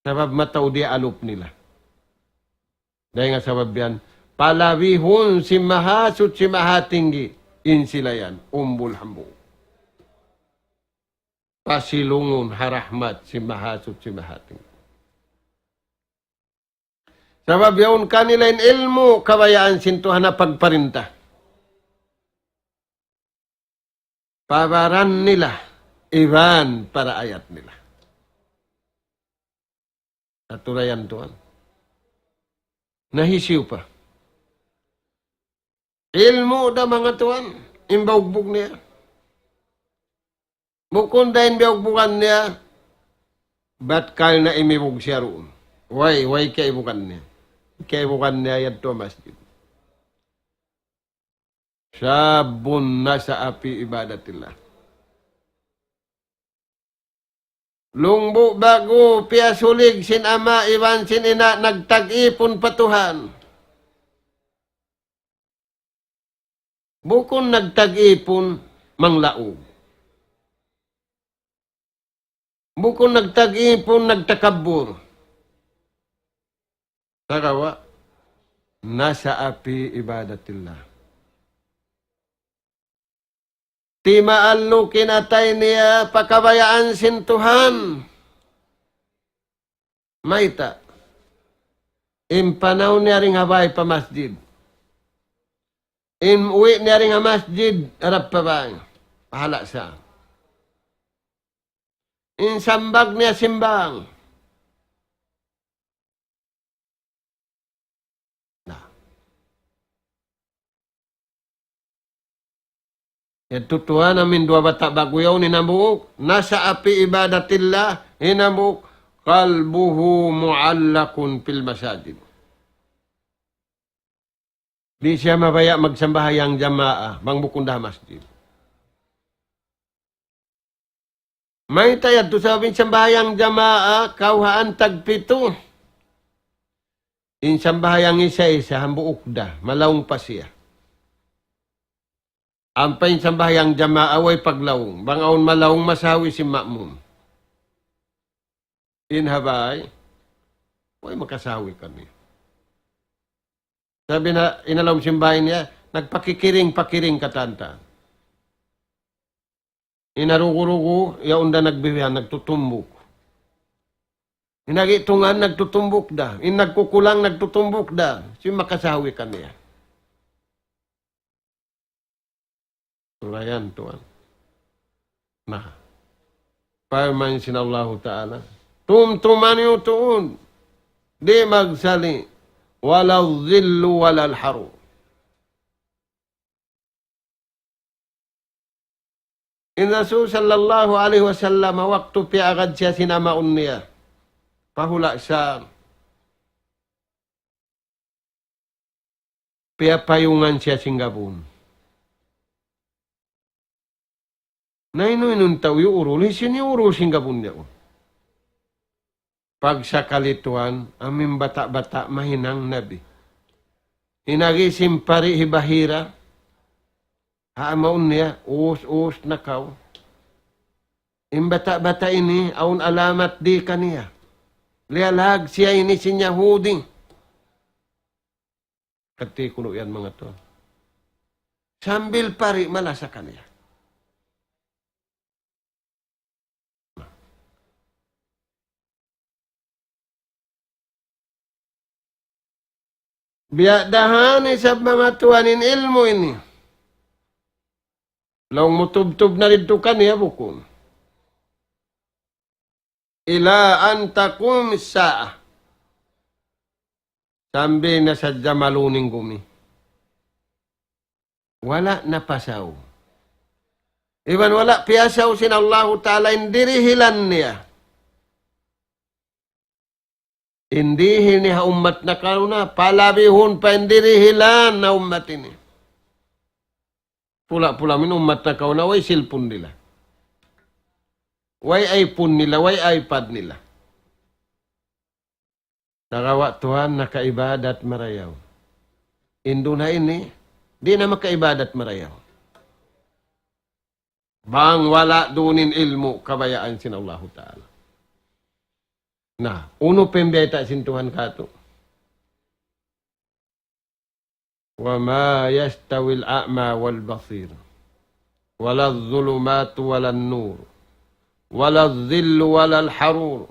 Sabab mataud in alup nila. Dayn ha sabab yan, palabihun sin Mahasuchi Mahatinggi, in sila yan, umbul hambuuk. Pasilungun ha rahmat sin Mahasuchi Mahatinggi. Sabab yaun kanila in ilmu' kabayaan sin Tuhan ha pagparinta. Pa baran nila, iban pa raayat nila. Aturayan tuwan. Na hisiyu pa. Ilmu' da manga tuwan, in baugbug niya. Bukun da in biyugbugan niya, bat kal na imibug siya duun. Way, way kaibugan niya. Kaibugan niya yadtu ha masjid. شاب نشأ في عبادة الله. Lungbu' ba'gu piyasulig sin ama' iban sin ina' nagtag-ipun pa Tuhan. Bukun nagtag-ipun manglaug. Bukun nagtag-ipun nagtakabbur. Sagawa', نشأ في عبادة الله. Timaallu' in atay niya pa kabayaan sin Tuhan. Mayta'? In panaw niya dayn ha bāy pa masjid. In uwi' niya dayn ha masjid, harap pa bāy. Pahala' sa. In sambag niya simbang. Na. Yadtu tuwan amu in duwa bata' ba'gu yaun in hambuuk, نشأ في عبادة الله, in hambuuk, قلبه معلق في المساجد. Di' siya mabaya' magsambahayang jamaa, bang bukun da ha masjid. Mayta' yadtu sabab in sambahayang jamaa, kawhaan tagpitu. In sambahayang isa-isa, hambuuk da, malaung pa siya. Ampa in sambahayang jamaa, way paglaung. Bang awn malaung, masawi sin ma'mum. In ha bāy, way makasawi kaniya. Sabab na, in ha lawm sin bāy niya, Nagpakikiring-pakiring katan-katan. In arugu-rugu, yaun da nagbibihan, nagtutumbuk. In agi tungan, nagtutumbuk da. In nagkukulang, nagtutumbuk da. Sin makasawi kaniya. Sulayan tuwan. Na, parman sin Allahu Ta'ala, tumtuma niyu tuud, di' magsali', ولا الظل ولا الحرور. In Rasul sallallahu alayhi wasallam, waktu piyaagad siya sin amaun niya pa hula' Sham, piyapayungan siya sin gabun. Na inu-inu in tau iyuurul, hisiyu in iyuurul sin gabun niya? Pagsakali tuwan, amu in bata'-bata' mahinang nabi. In agi sin pari' hi Bahira, ha amaun niya, us-us na kaw. In bata'-bata' ini, awn alamat di' kaniya. Liyalag siya ini sin Yahudi. Kati kunu' yan manga tuwan. Sambil pari' malasa kaniya. Biya' da han isab manga tuwan in ilmu' ini. Laung mu tubtub na didtu kaniya bukun. إلى أن تقوم الساعة. Sambil na sadja maluningkumi. Wala' napasaw. Iban wala' piyasaw sin Allahu Ta'ala in dirihilan niya. In dihil niya ha ummat nakauna, palabihun pa in dirihilan na ummat ini. Pula-pula amu in ummat nakauna, way cellphone nila. Way iPhone nila, way iPad nila. Sagawa' tuwan nakaibadat marayaw. In dunya ini, di' na makaibadat marayaw. Bang wala' duun in ilmu' kabayaan sin Allahu Ta'ala. Na, unu pa in biyayta' sin Tuhan katu'? وما يستوي الأعمى والبصير ولا الظلمات ولا النور ولا الظل ولا الحرور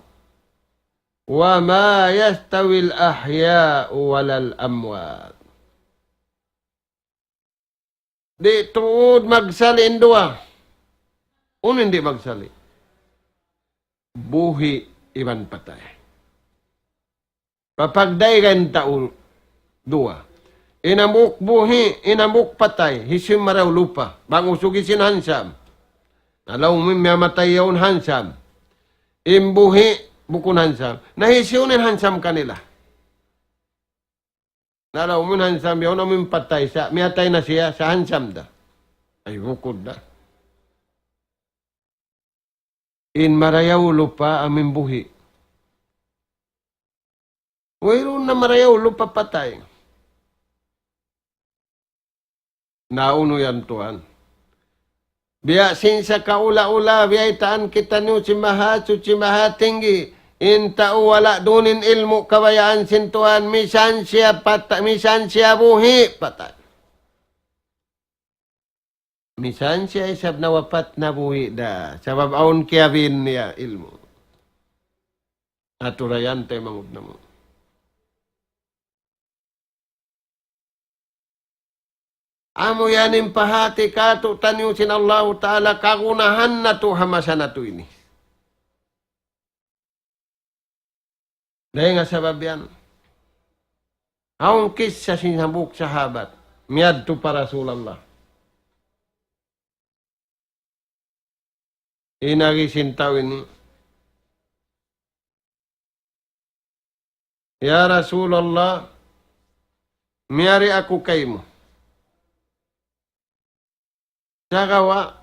وما يستوي الأحياء ولا الأموات. Di' tuud magsali' in duwa. Unu in di' magsali'? Buhi' iban patay. Papagdayga in tau duwa. In hambuuk buhi', in hambuuk patay, hisiyu in marayaw lupa, bang usug hisiyu in handsome. Na laung mu in miyatay yaun handsome. In buhi', bukun handsome. Na hisiyu in handsome kanila? Na laung mu in handsome yaun amu in patay sa, miyatay na siya, sa handsome da. Ay, bukun da. In marayaw lupa amu in buhi'. Wayruun na marayaw lupa patay. Na unu yan tuwan. Biya' sin sakaula-ula, biyaytaan kitaniyu sin Mahasuchi Mahatinggi. In tau wala' duun in ilmu' kabayaan sin Tuhan, misan siya pata-, misan siya buhi', patay. Misan siya isab nawapat, nabuhi' da. Sabab awn kiyabin niya ilmu'. Aturayan taymanghud namu'. Amu yan in pahāti kātu'niyu sin Allahu Ta'ala kagunahan natu' ha masa natu' ini. Dayn ha sabab yan, awn kissa sin hambuuk sahabat miyadtu pa Rasulullah. In agi sin tau ini, "Ya Rasulullah, miyari aku kaymu. Sagawa'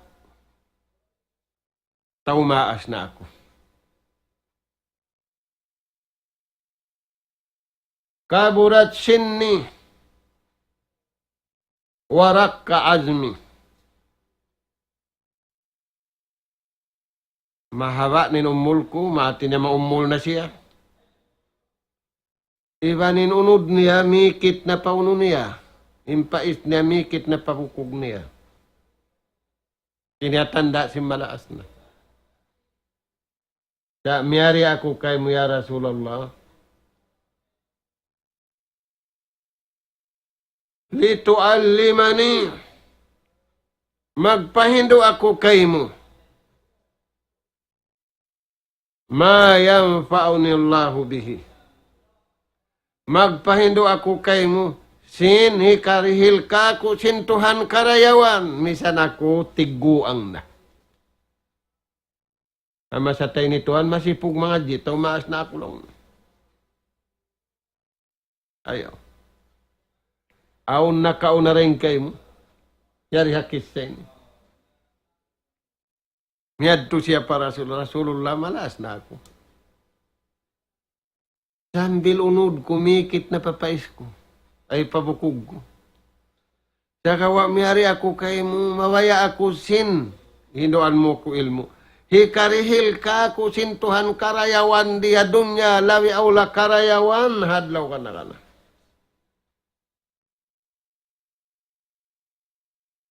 tau maas na aku. كبرت سني ورق عظمي." Mahaba' na in umul ku, mati na, maumul na siya. Iban in unud niya, mikit na pa unu niya. In pais niya mikit na pa bukug niya. Ini tanda' sin malaas na. Sa' miyari aku kaymu, ya Rasulullah. لتعلمني. Magpahindu' aku kaymu. ما ينفعني الله به. Magpahindu' aku kaymu, sin hikarihil kāku' sin Tuhan karayawan, misan aku tigguang na. Ama sa tay ni Tuhan, masipug mangadji', tau maas na aku laung. Ayaw. Awn nakauna dayn kaymu. Yari ha kissa ini. Miyadtu siya pa Rasul, Rasulullah, malas na aku. Sambil unud ku, mikit na pa pais ku. Ay, pa bukug ku. Sagawa' miyari aku kaymu, mabaya' aku sin, hinduan mu ku ilmu'. Hikarihil kāku' sin Tuhan karayawan di ha dunya, labi awla karayawan ha adlaw kana-kana.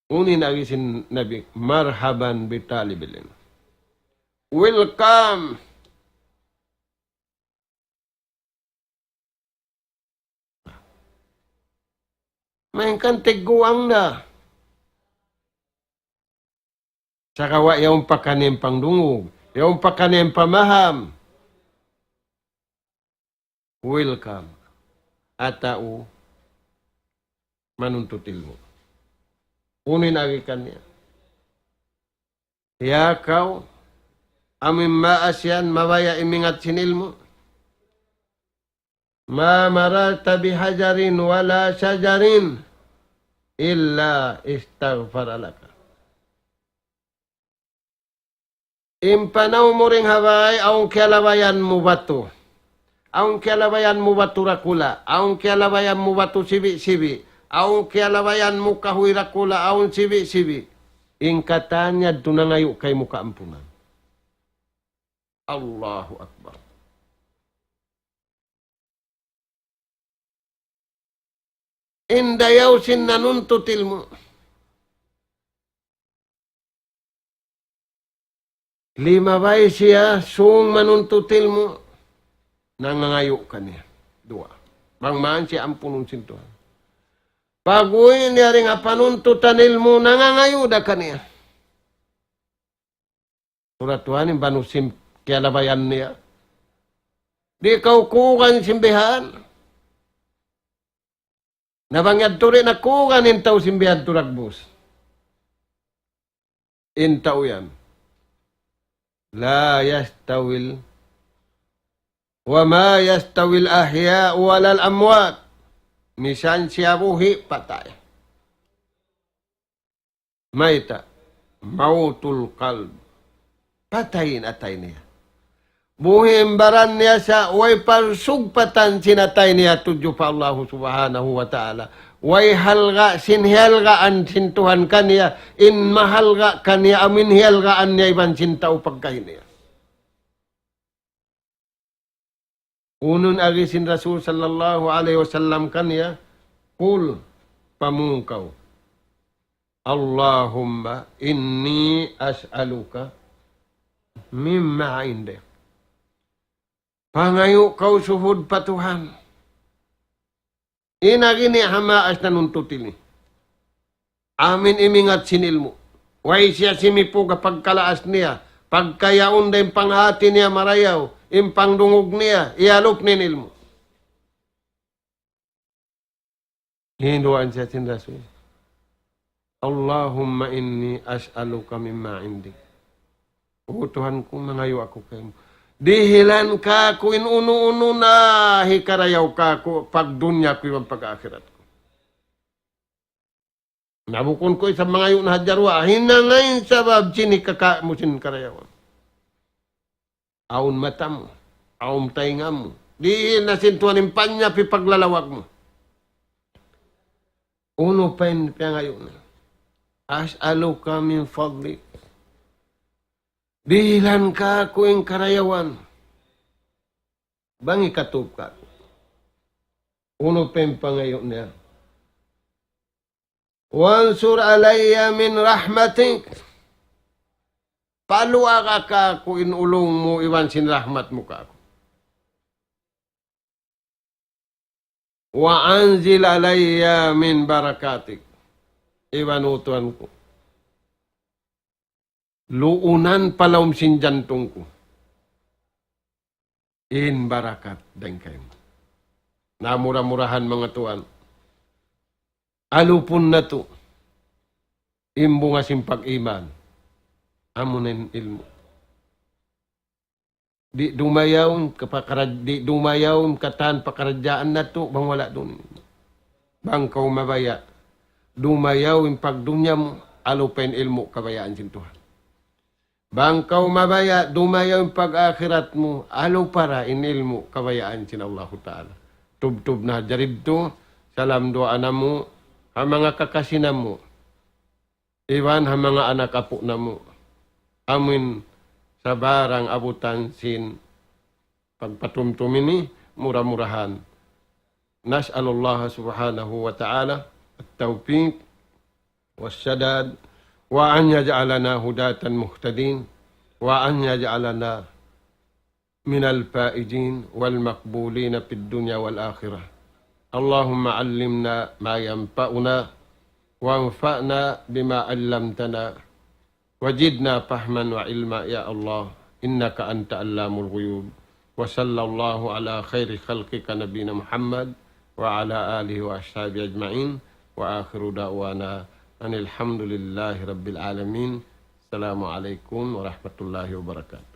Unu in agi sin Nabi, مرحبا بطالب العلم. Welcome. Malayngkan tigguang na. Sagawa' yaun pa kaniya in pangdungug, yaun pa kaniya in pamaham. Welcome. Atawa manuntut ilmu'. Unu in agi kaniya. Ya kaw, amu in maas yan, mabaya' imingat sin ilmu'. ما مررت بحجر ولا شجر إلا استغفر لك. In panaw mu dayn ha bay, awn kiyalabayan mu batu. Awn kiyalabayan mu batu dakula'. Awn kiyalabayan mu batu sibi'-sibi'. Awn kiyalabayan mu kahuy dakula'. Awn sibi'-sibi'. In katan yadtu nangayu' kaymu kaampunan. Allahu Akbar. In dayaw sin nanuntut ilmu'. Limabay siya, sūng manuntut ilmu', nangangayu' kaniya. Duwa. Bang man siya ampunun sin Tuhan. Pag-uwi' niya dayn ha panuntutan ilmu', nangangayu' da kaniya. Sura Tuhan in banu sin kiyalabayan niya. Di' kaw kuugan sin bihan. Na bang yadtu di' na kuugan in tau sin bihan tu dagbus. In tau yan. لا يستوي ال-، وما يستوي الأحياء ولا الأموات. Misan siya buhi', patay. Mayta'? موت القلب. Patay in atay niya. Buhi' in baran niya sa' way parsugpatan sin atay niya tudju pa Allahu Subhanahu wa Ta'ala. Way halga' sin hihalgaan sin Tuhan kaniya, in mahalga' kaniya amu in hihalgaan niya iban sin tau pagkahi niya. Unu in agi sin Rasul sallallahu alayhi wasallam kaniya, قل, pamung kaw, اللهم إني أسألك مما عندك. Pangayu' kaw suhud pa Tuhan. In agi niya ha maas nanuntut ini. Amu in imingat sin ilmu'. Way siya simipug ha pagkalaas niya. Pagka yaun da in panghati niya marayaw, in pangdungug niya, iyalup niya in ilmu'. Hinduan siya sin Rasul. اللهم إني أسألك مما عندك. O Tuhan ku, mangayu' aku kaymu. Dihilan kāku' in unu-unu na hikarayaw kāku' pagdunya ku iban pag-akhirat ku. Na bukun ku isab mangayu' na ha duwa, hinanga in sabab sin hikakā' mu sin karayawan. Awn mata mu, awn taynga mu. Dihil na sin Tuhan in panyap hipaglalawag mu. Unu pa in piyangayu' niya? أسألك من فضلك. Dihilan kāku' in karayawan. Bang hikatup kāku'. Unu pa in pangayu' niya? وانشر علي من رحمتك. Paluaga kāku' in ulung mu iban sin rahmat mu kāku'. وأنزل علي من بركاتك. Iban, O Tuhan ku, luunan pa lawm sin jantung ku in barakat dayn kaymu. Na mura-murahan, manga tuwan, alupun natu' in bunga sin pag-iman, amuna in ilmu'. Di' dumayaw in kapakarad-, di' dumayaw in katan pakaradjaan natu' bang wala' duun. Bang kaw mabaya', dumayaw in pagdunya mu, alupa in ilmu' kabayaan sin Tuhan. Bang kaw mabaya', dumayaw in pag-akhirat mu, alupa ra in ilmu' kabayaan sin Allahu Ta'ala. Tubtub na ha jari dtu, salam duwaa namu', ha manga kakasi namu', iban ha manga anak apu' namu'. Amuin sabarang abutan sin pagpatumtum ini, mura-murahan. نسأل الله سبحانه وتعالى التوفيق والسداد، وأن يجعلنا هداة مهتدين، وأن يجعلنا من الفائزين والمقبولين في الدنيا والآخرة. اللهم علمنا ما ينفعنا، وانفعنا بما علمتنا، وزدنا فهما وعلما يا الله، إنك أنت علام الغيوب. وصلى الله على خير خلقك نبينا محمد وعلى آله وأصحابه أجمعين، وآخر دعوانا أن الحمد لله رب العالمين. السلام عليكم ورحمة الله وبركاته.